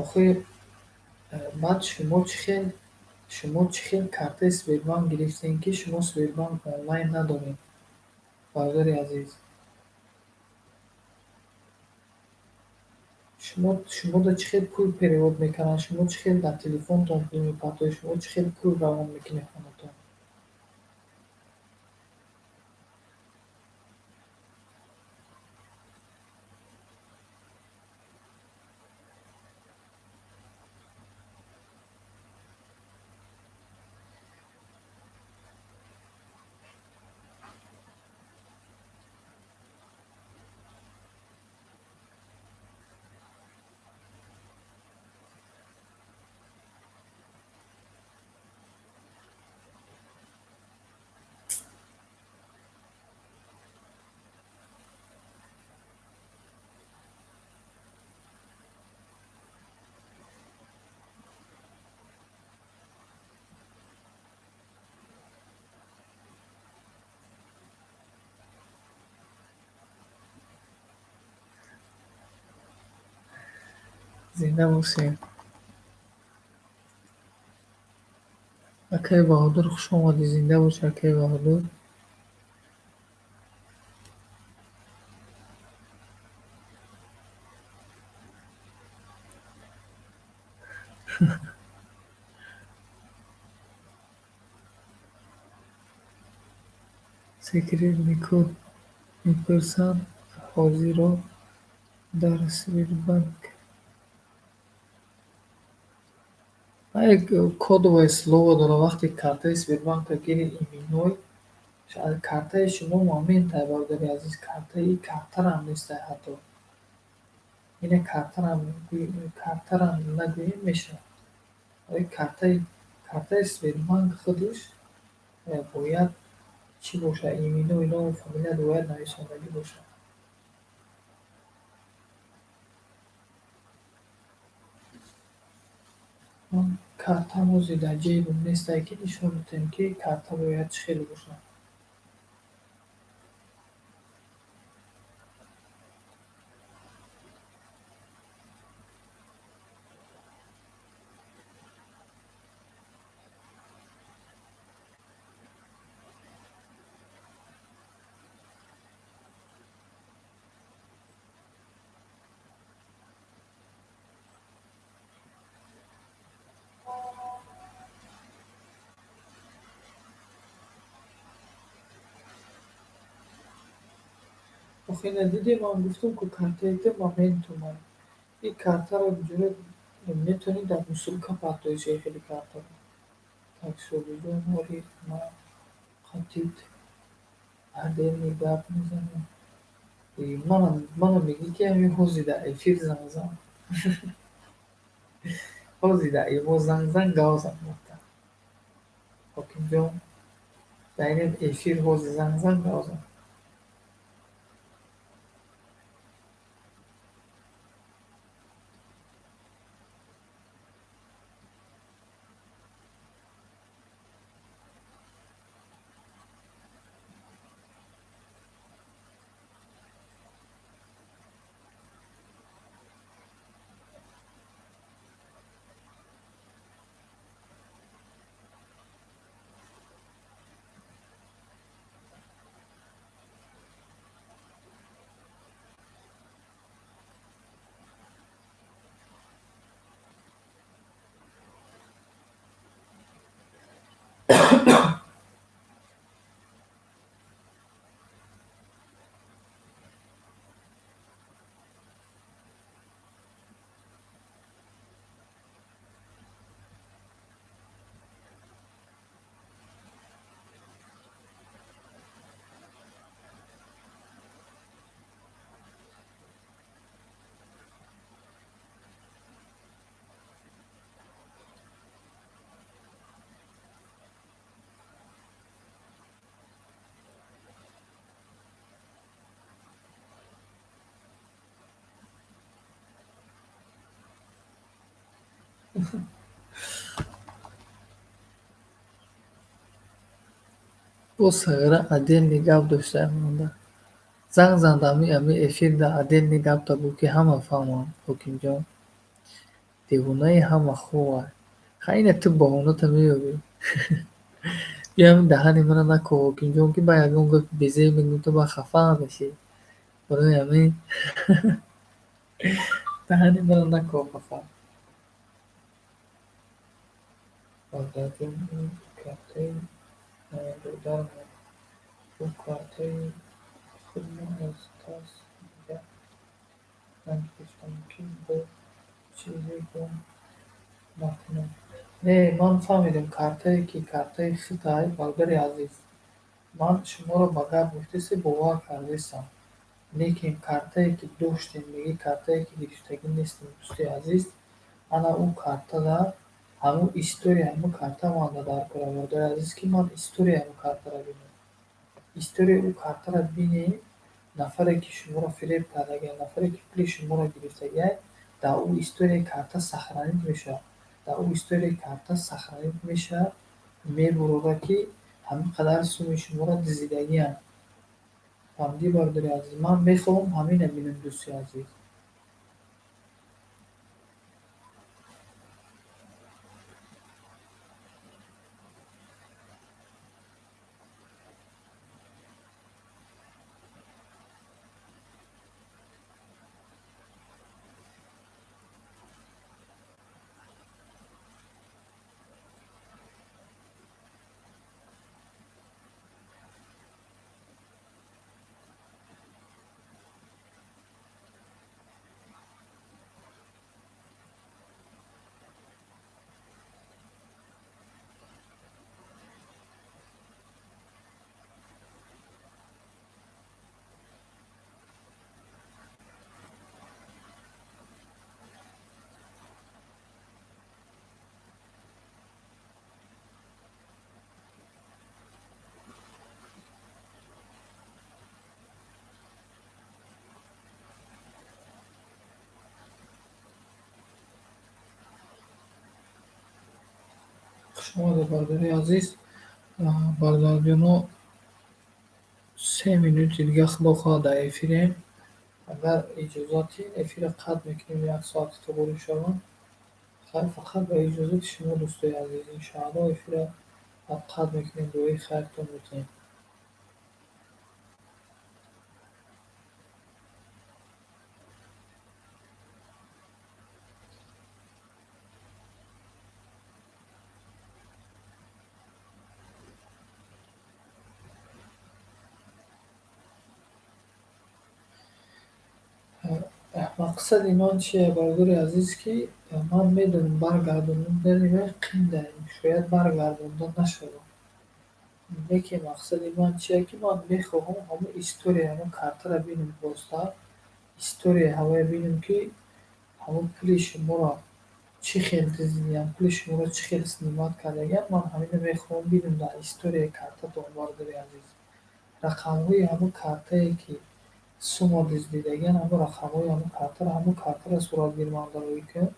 Охир баъд шумо чӣ хел картаи Сбербанк гирифтем, ки шумо Сбербанк онлайн надоред, бародари азиз? Шумода чӣ хел пул перевод мекунанд, шумо чӣ хел дар телефонтон пул мепартоед, шумо чӣ хел пул равон мекунед хонатон? Зинда бошед. Акаи Баҳодур, хуш омадӣ, зинда бошӣ, акаи Баҳодур. Секретный код мепурсанд ҳозиро дар Сбербанк. Як кодовое слово дорад. Вақте картаи Сбербанкро гири, именной картаи шумо момент, бародари азиз, картаи картарам нестай ҳатто. Ина картарам нагӯем мешавад. Картаи Сбербанк худаш бояд чӣ бошад? Именной, ному фамилият бояд нависондагӣ бошад. Ман картам ҳозир дар ҷейбам нестай, ки нишон бидиҳем, ки карта бояд чӣ хел бошад. Охи, ина дидем, ман гуфтам, ку картаи ту моментум. Ин картаро ҷуре метавонӣ дар мусулка партоиш, хеле картаро. Так, Шобиҷон, ҳоли ман қатит отдельный гап мезанем. Мана мегӯӣ, ки ҳамин ҳозир дар эфир занг зан. Ҳозир дар имо занг зан, гав зан гуфта. Ҳокимҷон, дар ин эфир ҳозир занг зан, гав зан. Боз Сағира отдельный гап доштаам монда. Занг зан ами эфирда отдельный гапта гӯ, ки ҳама фаҳманд, Ҳокимҷон. Девонаи ҳама хуб. Ха, ина ту баҳоната меёбӣ. Биё, ҳамин даҳани мана накӯ, Ҳокимҷон, ки ба ягон гапи безеб мегӯм, ту ба хафа мешӣ. Барои ҳамин даҳани мана накӯ хафа. Бародарҷон, ин картаи додарам. Бо картаи худро аз тарс дига нагирифтам, ки бо чизе гум накунам. Не, ман фаҳмидам, картае ки картаи хитай, бародари азиз. Ман шуморо ба гап гуфтасе, бовар кардесам. Лекин картае ки доштем, мегӣ, картае ки гирифтагӣ нестем, дӯсти азиз, ана ӯ картада ҳамун история, ҳамун карта манда дар кора, бародари азиз, ки ман историяи ҳамун картаро бинам. Историяи ӯ картаро бинем, нафаре ки шуморо фиреб кардагиай, нафаре ки пули шуморо гирифтагиай, дар ӯ историяи карта сохранить мешавад. Дар ӯ историяи карта сохранить мешавад, мебурора, ки ҳамин қадар суми шуморо дизидагианд. Фаҳмидӣ, бародари азиз? Ман мехоҳам ҳамина бинам, дӯсти азиз. Омадед, бародари азиз. Бародарҷоно, 3 минути дига, худо хоҳад, дар эфирем. Агар иҷозат диҳед, эфирро қатъ мекунем, як соати туғри шавад. Хайр, фақат ба иҷозати шумо, дӯстои азиз, иншоалло, эфирро қатъ мекунем, дуои хайртон мекунем. Мақсади ман чие, бародари азиз, ки ман медонам, баргардондани вай қиин, шояд баргардонда нашавад. Лекин мақсади ман чие, ки ман мехоҳам ҳамун историяи ҳамун картаро бинам, просто историяи ҳавое бинам, ки ҳамун пули шуморо чӣ хел дуздидиям, пули шуморо чӣ хел снимать кардагиам. Ман ҳаминро мехоҳам бинам дар историяи картатон, бародари азиз. Рақамҳои ҳамун картае, ки сума дуздидагиан, ҳамун рақамҳои ҳамун картаро суратгир ман дароӣ кун.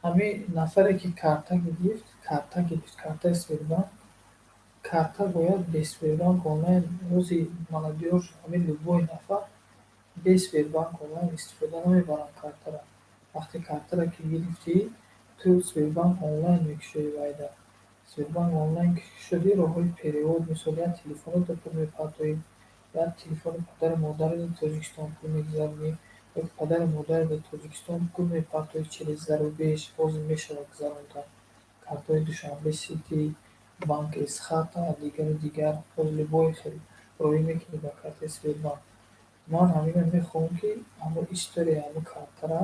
Ҳамин нафаре, ки карта гирифт, картаи Сбербанк, карта бояд бе Сбербанк онлайн. Рӯзи молодёжь ҳамин любой нафар бе Сбербанк онлайн истифода намебаранд картаро. Вақте картаро ки гирифтӣ, ту Сбербанк онлайн мекушоӣ. Вайда Сбербанк онлайн ки шудӣ, роҳҳои перевод, мисол, як телефонато пул мепартоӣ, як телефони падару модари Тоҷикистон пул мегузаронӣ ё падару модари дар Тоҷикистон пул мепартоӣ через зарубеж. Ҳозир мешавад гузаронда картҳои Душанбе Сити, банк Эсхата, дигару дигар. Ҳозир любой хел роҳӣ мекунӣ ба картаи Сбербанк. Ман ҳаминро мехоҳам, ки ҳамун историяи ҳамун картара,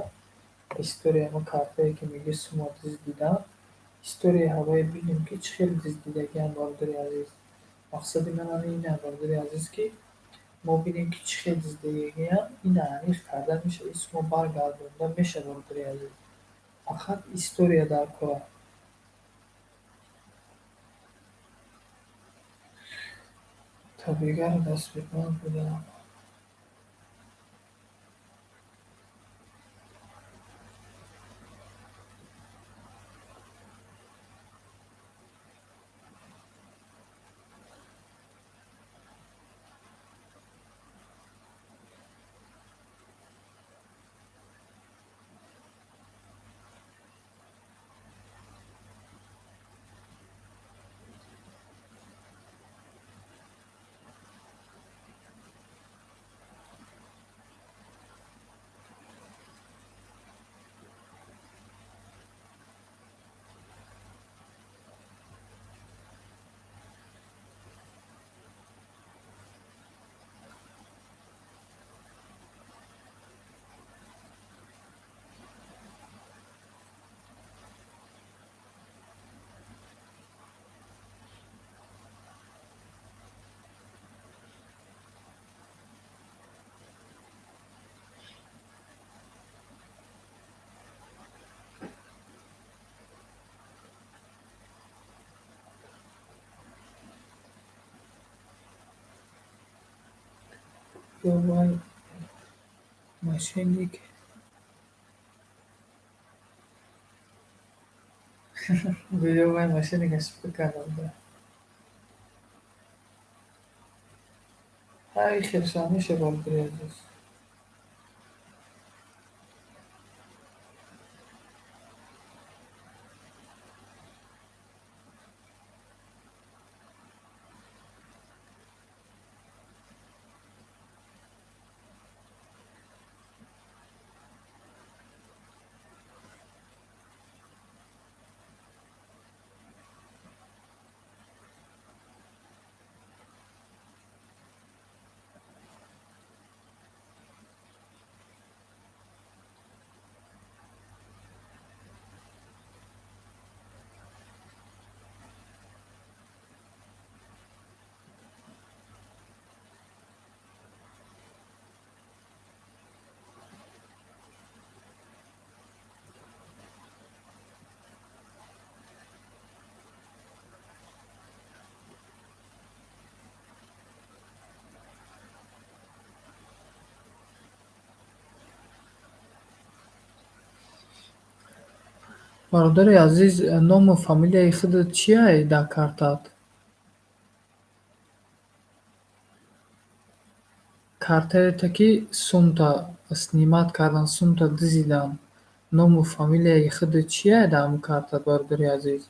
историяи ҳамун картае, ки мегӯи сума дуздиданд, историяи ҳавое бинем, ки чӣ хел дуздидагиам, бародари азиз. Мақсади ман ҳамин ина, бародари азиз, ки мо бинем, ки чӣ хел дуздидагиам. Ина аниқ карда мешавад, ин сума баргардонда мешавад, бародари азиз, фақат история дар кора. Табигаро дар Сбербанк будам. Ё вай мошенник, гӯё вай мошенник ошибка карда буда. Ҳай, хелшам меша, бародари азиз. Бародари азиз, ному фамилияи худат чия дар картаат? Картаете ки сумта снимать кардан, сумта дизидан, ному фамилияи худат чия дар ҳамун картаат, бародари азиз?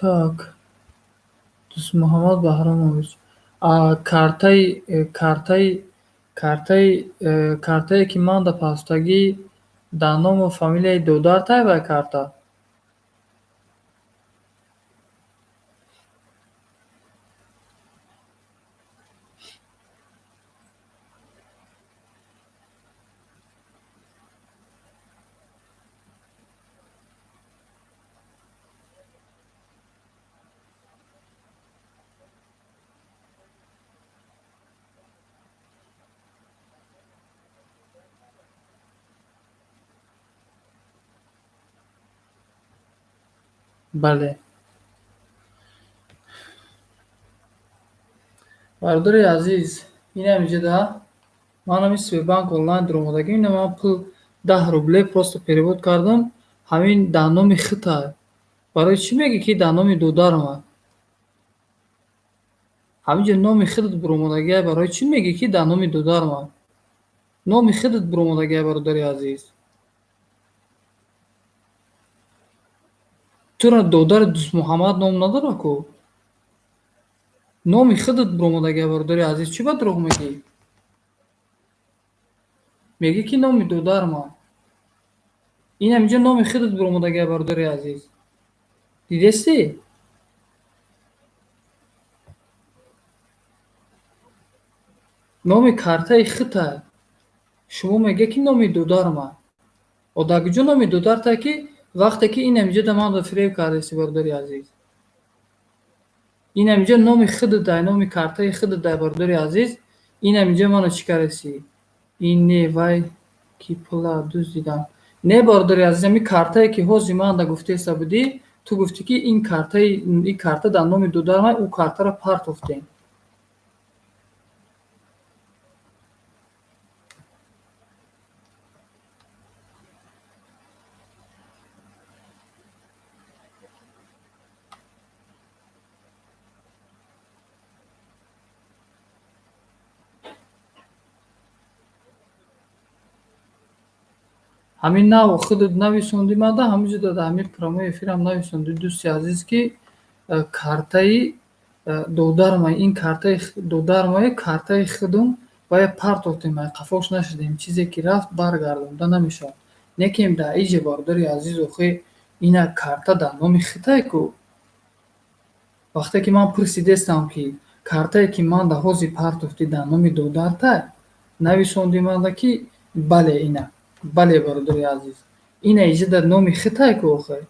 Так, Дӯстмуҳаммад Баҳромович, картаи, ки ман дар пастагӣ дар ному фамилияи додартай вай карта? Бале. Бародари азиз, инам иҷода ман ҳамин Сбербанк онлайн даромадагим, ина ман пул 10 рубле просто перевод кардам, ҳамин дар номи худта. Барои чӣ мегӯӣ, ки дар номи додарам? Ҳаминҷо номи худат буромадагиа, барои чӣ мегӯӣ, ки дар номи додарам? Номи худат буромадагиа, бародари азиз. Туро додари Дӯстмуҳаммад ном надорад ку? Номи худат буромадагиа, бародари азиз, чӣ ба дурӯғ мегӯӣ? Мегӯӣ, ки номи додарам. Инам инҷо номи худат буромадагиа, бародари азиз. Дидестӣ? Номи картаи худта. Шумо мегӯед, ки номи додарам. О дар куҷо номи додарта, ки вақте ки инам инҷо да манро фиреб кардасӣ, бародари азиз? Инам инҷо номи худат дай, номи картаи худат дай, бародари азиз. Инам инҷо маро чӣ кардасӣ? Ин не вай ки пула дуздидам. Не, бародари азиз, ҳамин картае ки ҳозир ман да гуфтеста будӣ, ту гуфтӣ, ки ин картаи ин карта дар номи додарам, ӯ картаро партофтем. Ҳамин нав худат нависондӣ мада, ҳаминҷо дар ҳамин прямой эфирам нависондӣ, дӯсти азиз, ки картаи додарам, ин картаи додарам, картаи худум бояд партофтем, қафош нашудем, чизе ки рафт баргардонда намешавад. Некем дар иҷа, бародари азиз, охи ина карта дар номи худае ку. Вақте ки ман пурсидестам, ки картае ки ман дар ҳозир партофтӣ дар номи додартай, нависондӣ манда, ки бале, ина. Бале, бародари азиз, ина иҷа дар номи худае ку охи.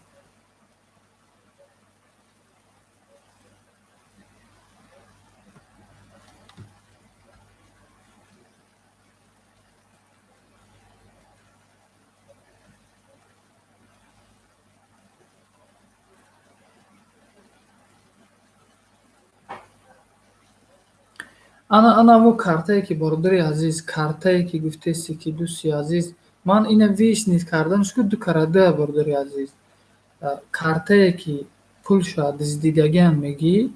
Ана ҳамо картае ки, бародари азиз, картае ки гуфтести, ки дӯсти азиз, ман ина выяснить карданаш ку ду карада, бародари азиз. Картае ки пулша дуздидагиам мегӯӣ,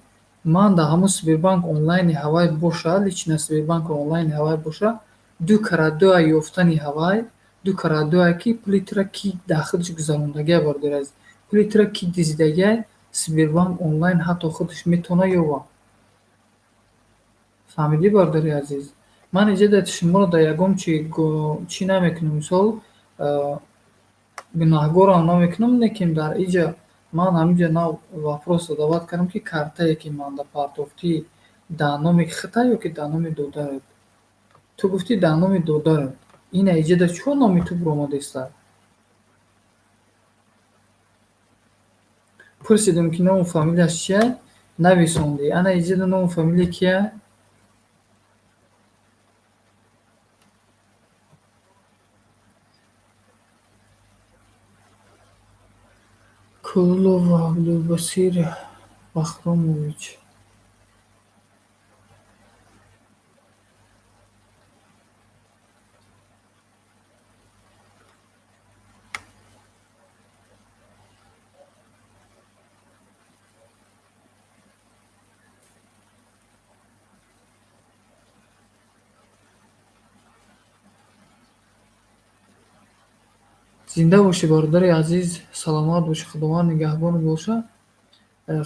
Ман дар ҳамун Сбербанк онлайни ҳавай боша, лично Сбербанк онлайни ҳавай боша, ду кара дуа ёфтани ҳавай, ду кара дуа ки пули тура ки дар худаш гузарондагиай, бародари азиз, пули тура ки дизидагиай, Сбербанк онлайн ҳатто худаш метавона ёва. Фаҳмидӣ, бародари азиз? Ман иҷа дар шуморо дар ягон чи чӣ намекунам, мисол, гунаҳгорам намекунам, лекин дар иҷа ман ҳаминҷа нав вопрос задавать кардам, ки картае, ки ман дар партофтӣ, дар номи худта ё ки дар номи додарат? Ту гуфтӣ, дар номи додарат. Ина иҷа чо номи ту биромадеста? Пурсидем, ки ному фамилияш чия, нависондӣ. Ана иҷа ному фамилия кия? Кулов Абдубасир Бахромович. Зинда бошӣ, бародари азиз, саломат бошӣ, Худованд нигаҳбонат боша.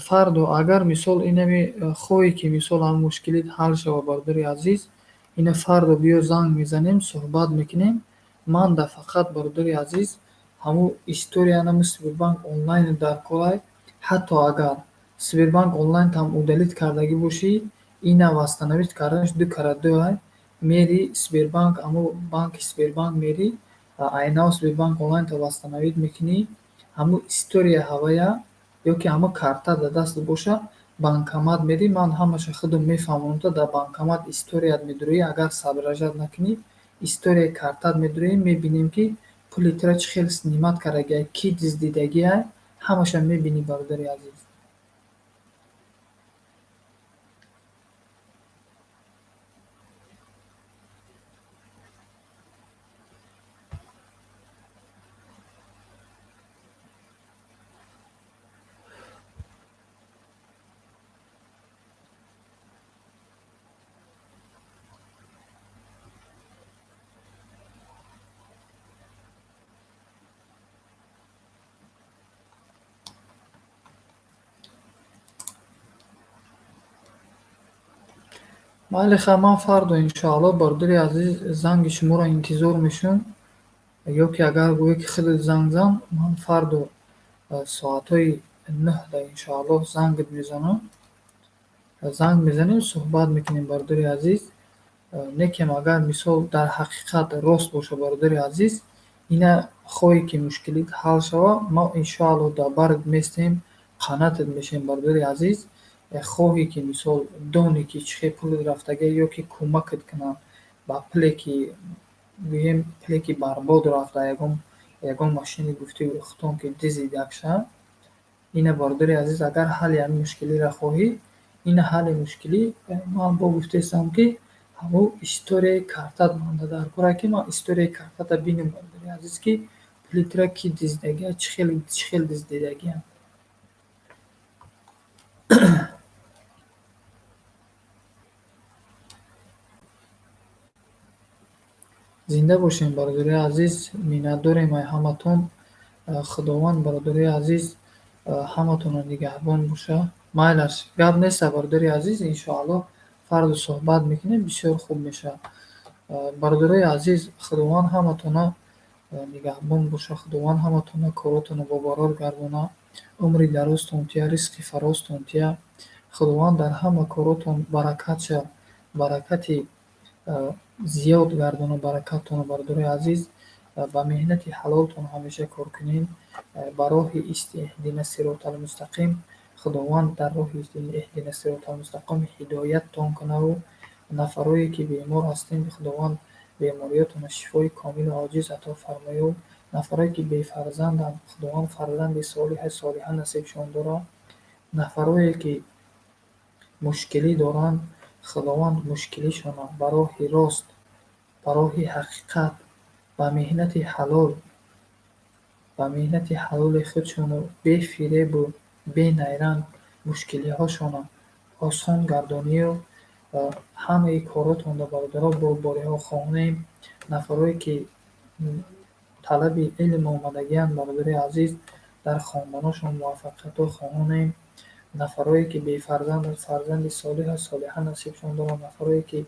Фардо агар, мисол, инами хоҳӣ, ки, мисол, ҳам мушкилит ҳал шава, бародари азиз, ина фардо биё, занг мезанем, суҳбат мекунем. Ман да фақат, бародари азиз, ҳамун история нами Сбербанк онлайн дар корай. Ҳатто агар Сбербанк онлайн там удалить кардагӣ бошӣ, ина восстановить карданаш ду кара дуай. Мери Сбербанк, ҳамун банки Сбербанк мери, айнав Сбербанк онлайн та восстановить мекунӣ, ҳамун история ҳавая ё ки ҳамун карта дар дастат боша, банкомат мери, ман ҳамаша худам мефаҳмонам, та дар банкомат историят медурӯӣ, агар соображать накунӣ, историяи картат медурӯӣ, мебинем, ки пули тура чӣ хел снимать кардагиай, кӣ дуздидагиай, ҳамаша мебинӣ, бародари азиз. Майли, хай, ман фардо, иншоалло, бародари азиз, занги шуморо интизор мешавам, ё ки агар гӯё ки худат занг зан, ман фардо соатҳои 9-да, иншоалло, зангат мезанам. Занг мезанем, суҳбат мекунем, бародари азиз. Некем агар, мисол, дар ҳақиқат рост боша, бародари азиз, ина хоҳӣ, ки мушкилит ҳал шава, мо, иншоалло, дар барат местем, қанатат мешавем, бародари азиз. Хоҳӣ, ки, мисол, донӣ, ки чӣ хел пулат рафтагӣ, ё ки кӯмакат кунанд ба пуле, ки гӯем, пуле, ки барбод рафта, ягон машине гуфтӣ худтон, ки дизидакша. Ина, бародари азиз, агар ҳалли ҳамин мушкилиро хоҳӣ, ина ҳалли мушкилӣ ман бо гуфтаистам, ки ҳамун историяи картат манда дар кора, ки ман историяи картата бинам, бародари азиз, ки пули тура кӣ дуздидагиа, чӣ хел дуздидагиа. Зинда бошем, бародари азиз, миннатдорем ай ҳаматон. Худованд, бародари азиз, ҳаматонро нигаҳбон боша. Майлаш, гап неста, бародари азиз, иншоалло, фардо суҳбат мекунем, бисёр хуб мешавад. Бародарои азиз, Худованд ҳаматонро нигаҳбон боша, Худованд ҳаматонро коротонро бобарор гардона, умри дарозтон тия, ризқи фарозтон тия, Худованд дар ҳама коротон баракат ша, баракати зиёд гардона баракаттонро, бародарои азиз. Ба меҳнати ҳалолтон ҳамеша кор кунед, ба роҳи иҳдина сиротал мустақим, Худованд дар роҳи иҳдина сиротал мустақим ҳидояттон кунаву нафарое, ки бемор ҳастем, Худованд бемориётонро шифои комилу оҷиз ато фармояд. Нафарое, ки бефарзанданд, Худованд фарзанди солиҳа солиҳа насибшон дорад. Нафарое, ки мушкилӣ доранд, Худованд мушкилишонро ба роҳи рост, ба роҳи ҳақиқат, ба меҳнати ҳалол, ба меҳнати ҳалоли худшону бефиребу бенайранг мушкилиҳошонро Осон гардонию ҳамаи коротонро, бародаро, бурдбориҳо хоҳонем. Нафарое ки талаби илм омадагианд, бародари азиз, дар хонданошон муваффақиятҳо хоҳонем. Нафарое ки бефарзанд, фарзанди солиҳу солиҳа насибшон дорад. Нафарое ки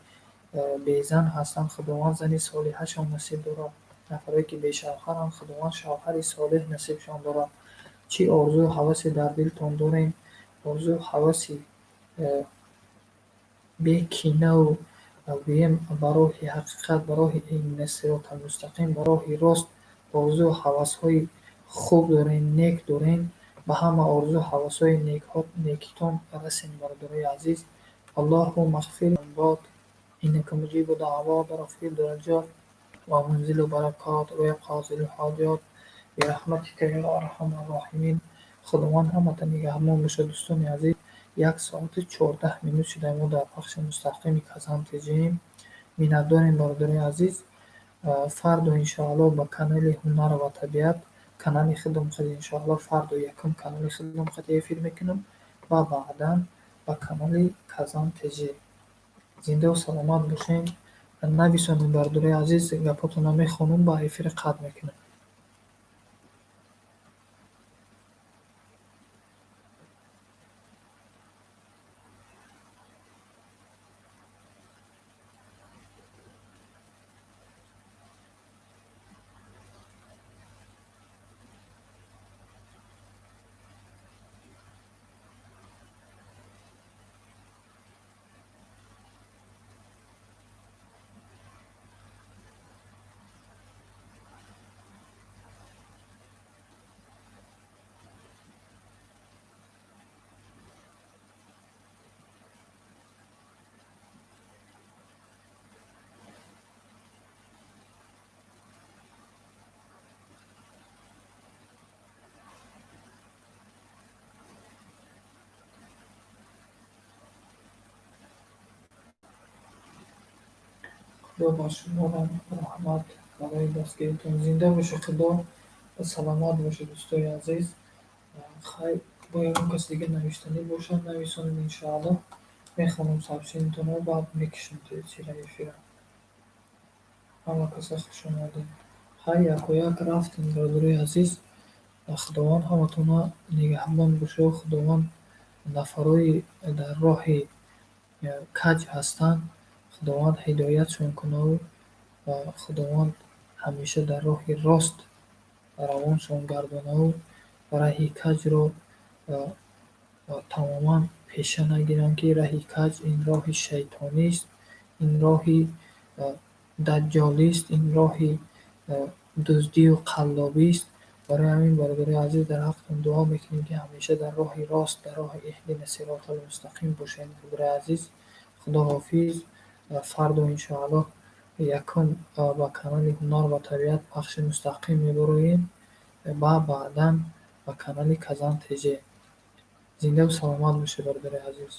безан ҳастанд, Худованд зани солиҳашон насиб дорад. Нафарое ки бешавҳаранд, Худованд шавҳари солеҳ насибшон дорад. Чӣ орзую ҳавасе дар дилтон дорем, орзую ҳаваси бекинаву, гӯем, ба роҳи ҳақиқат, ба роҳи иҳдина сиротал мустақим, ба роҳи рост орзую ҳавасҳои хуб дорем, нек дорем. Ба ҳама орзу ҳавасҳои некитон расем, бародарои азиз. Аллоҳумма ғфир бод иннака муҷибу даъвот ва рафиъу дараҷот ва мунзилу баракот ва қозил ҳоҷот бирахматика ё арҳамар роҳимин. Худованд ҳамата нигаҳбон бошад, дӯстони азиз. 1 соату 14 минут шуда, мо дар пахши мустақими Казан ТЖм. Миннатдорем, бародарои азиз. Фардо, иншоалло, ба канали Ҳунар ва табиат, канали худам қад, иншоалло, фардо якум канали худам қад эфир мекунам ва баъдан ба канали Казан ТЖ. Зиндаву саломат бошем. Нависонед, бародарои азиз, гапотонро мехонам, ба эфира қатъ мекунам. Худо ба шуморам раҳмат барои дастгиритон. Зинда бошед, Худо саломат бошед, дӯстои азиз. Хайр, бо ягон кас дига навиштанӣ бошад, нависонед, иншоалло, мехонам сообщениятонро, баъд мекушам чира эфира. Ҳама каса хуш омадед. Хайр, якояк рафтем, бародарои азиз. Худованд ҳаматонро нигаҳбон бошад. Худованд нафарои дар роҳи каҷ ҳастанд, Худованд ҳидоятшон кунаву Худованд ҳамеша дар роҳи рост равоншон гардонаву раҳи каҷро тамоман пеша нагиранд, ки раҳи каҷ ин роҳи шайтонист, ин роҳи даҷҷолист, ин роҳи дуздию қаллобист. Барои ҳамин, бародарои азиз, дар ҳақтон дуо мекунем, ки ҳамеша дар роҳи рост, дар роҳи иҳдина сиротал мустақим бошед, бародарои азиз. Худо ҳофиз. Фардо, иншоаллоҳ, якум ба канали Ҳунар ва табиат пахши мустақим мебароем ва баъдан ба канали Казан ТЖ. Зиндаву саломат бошед, бародари азиз.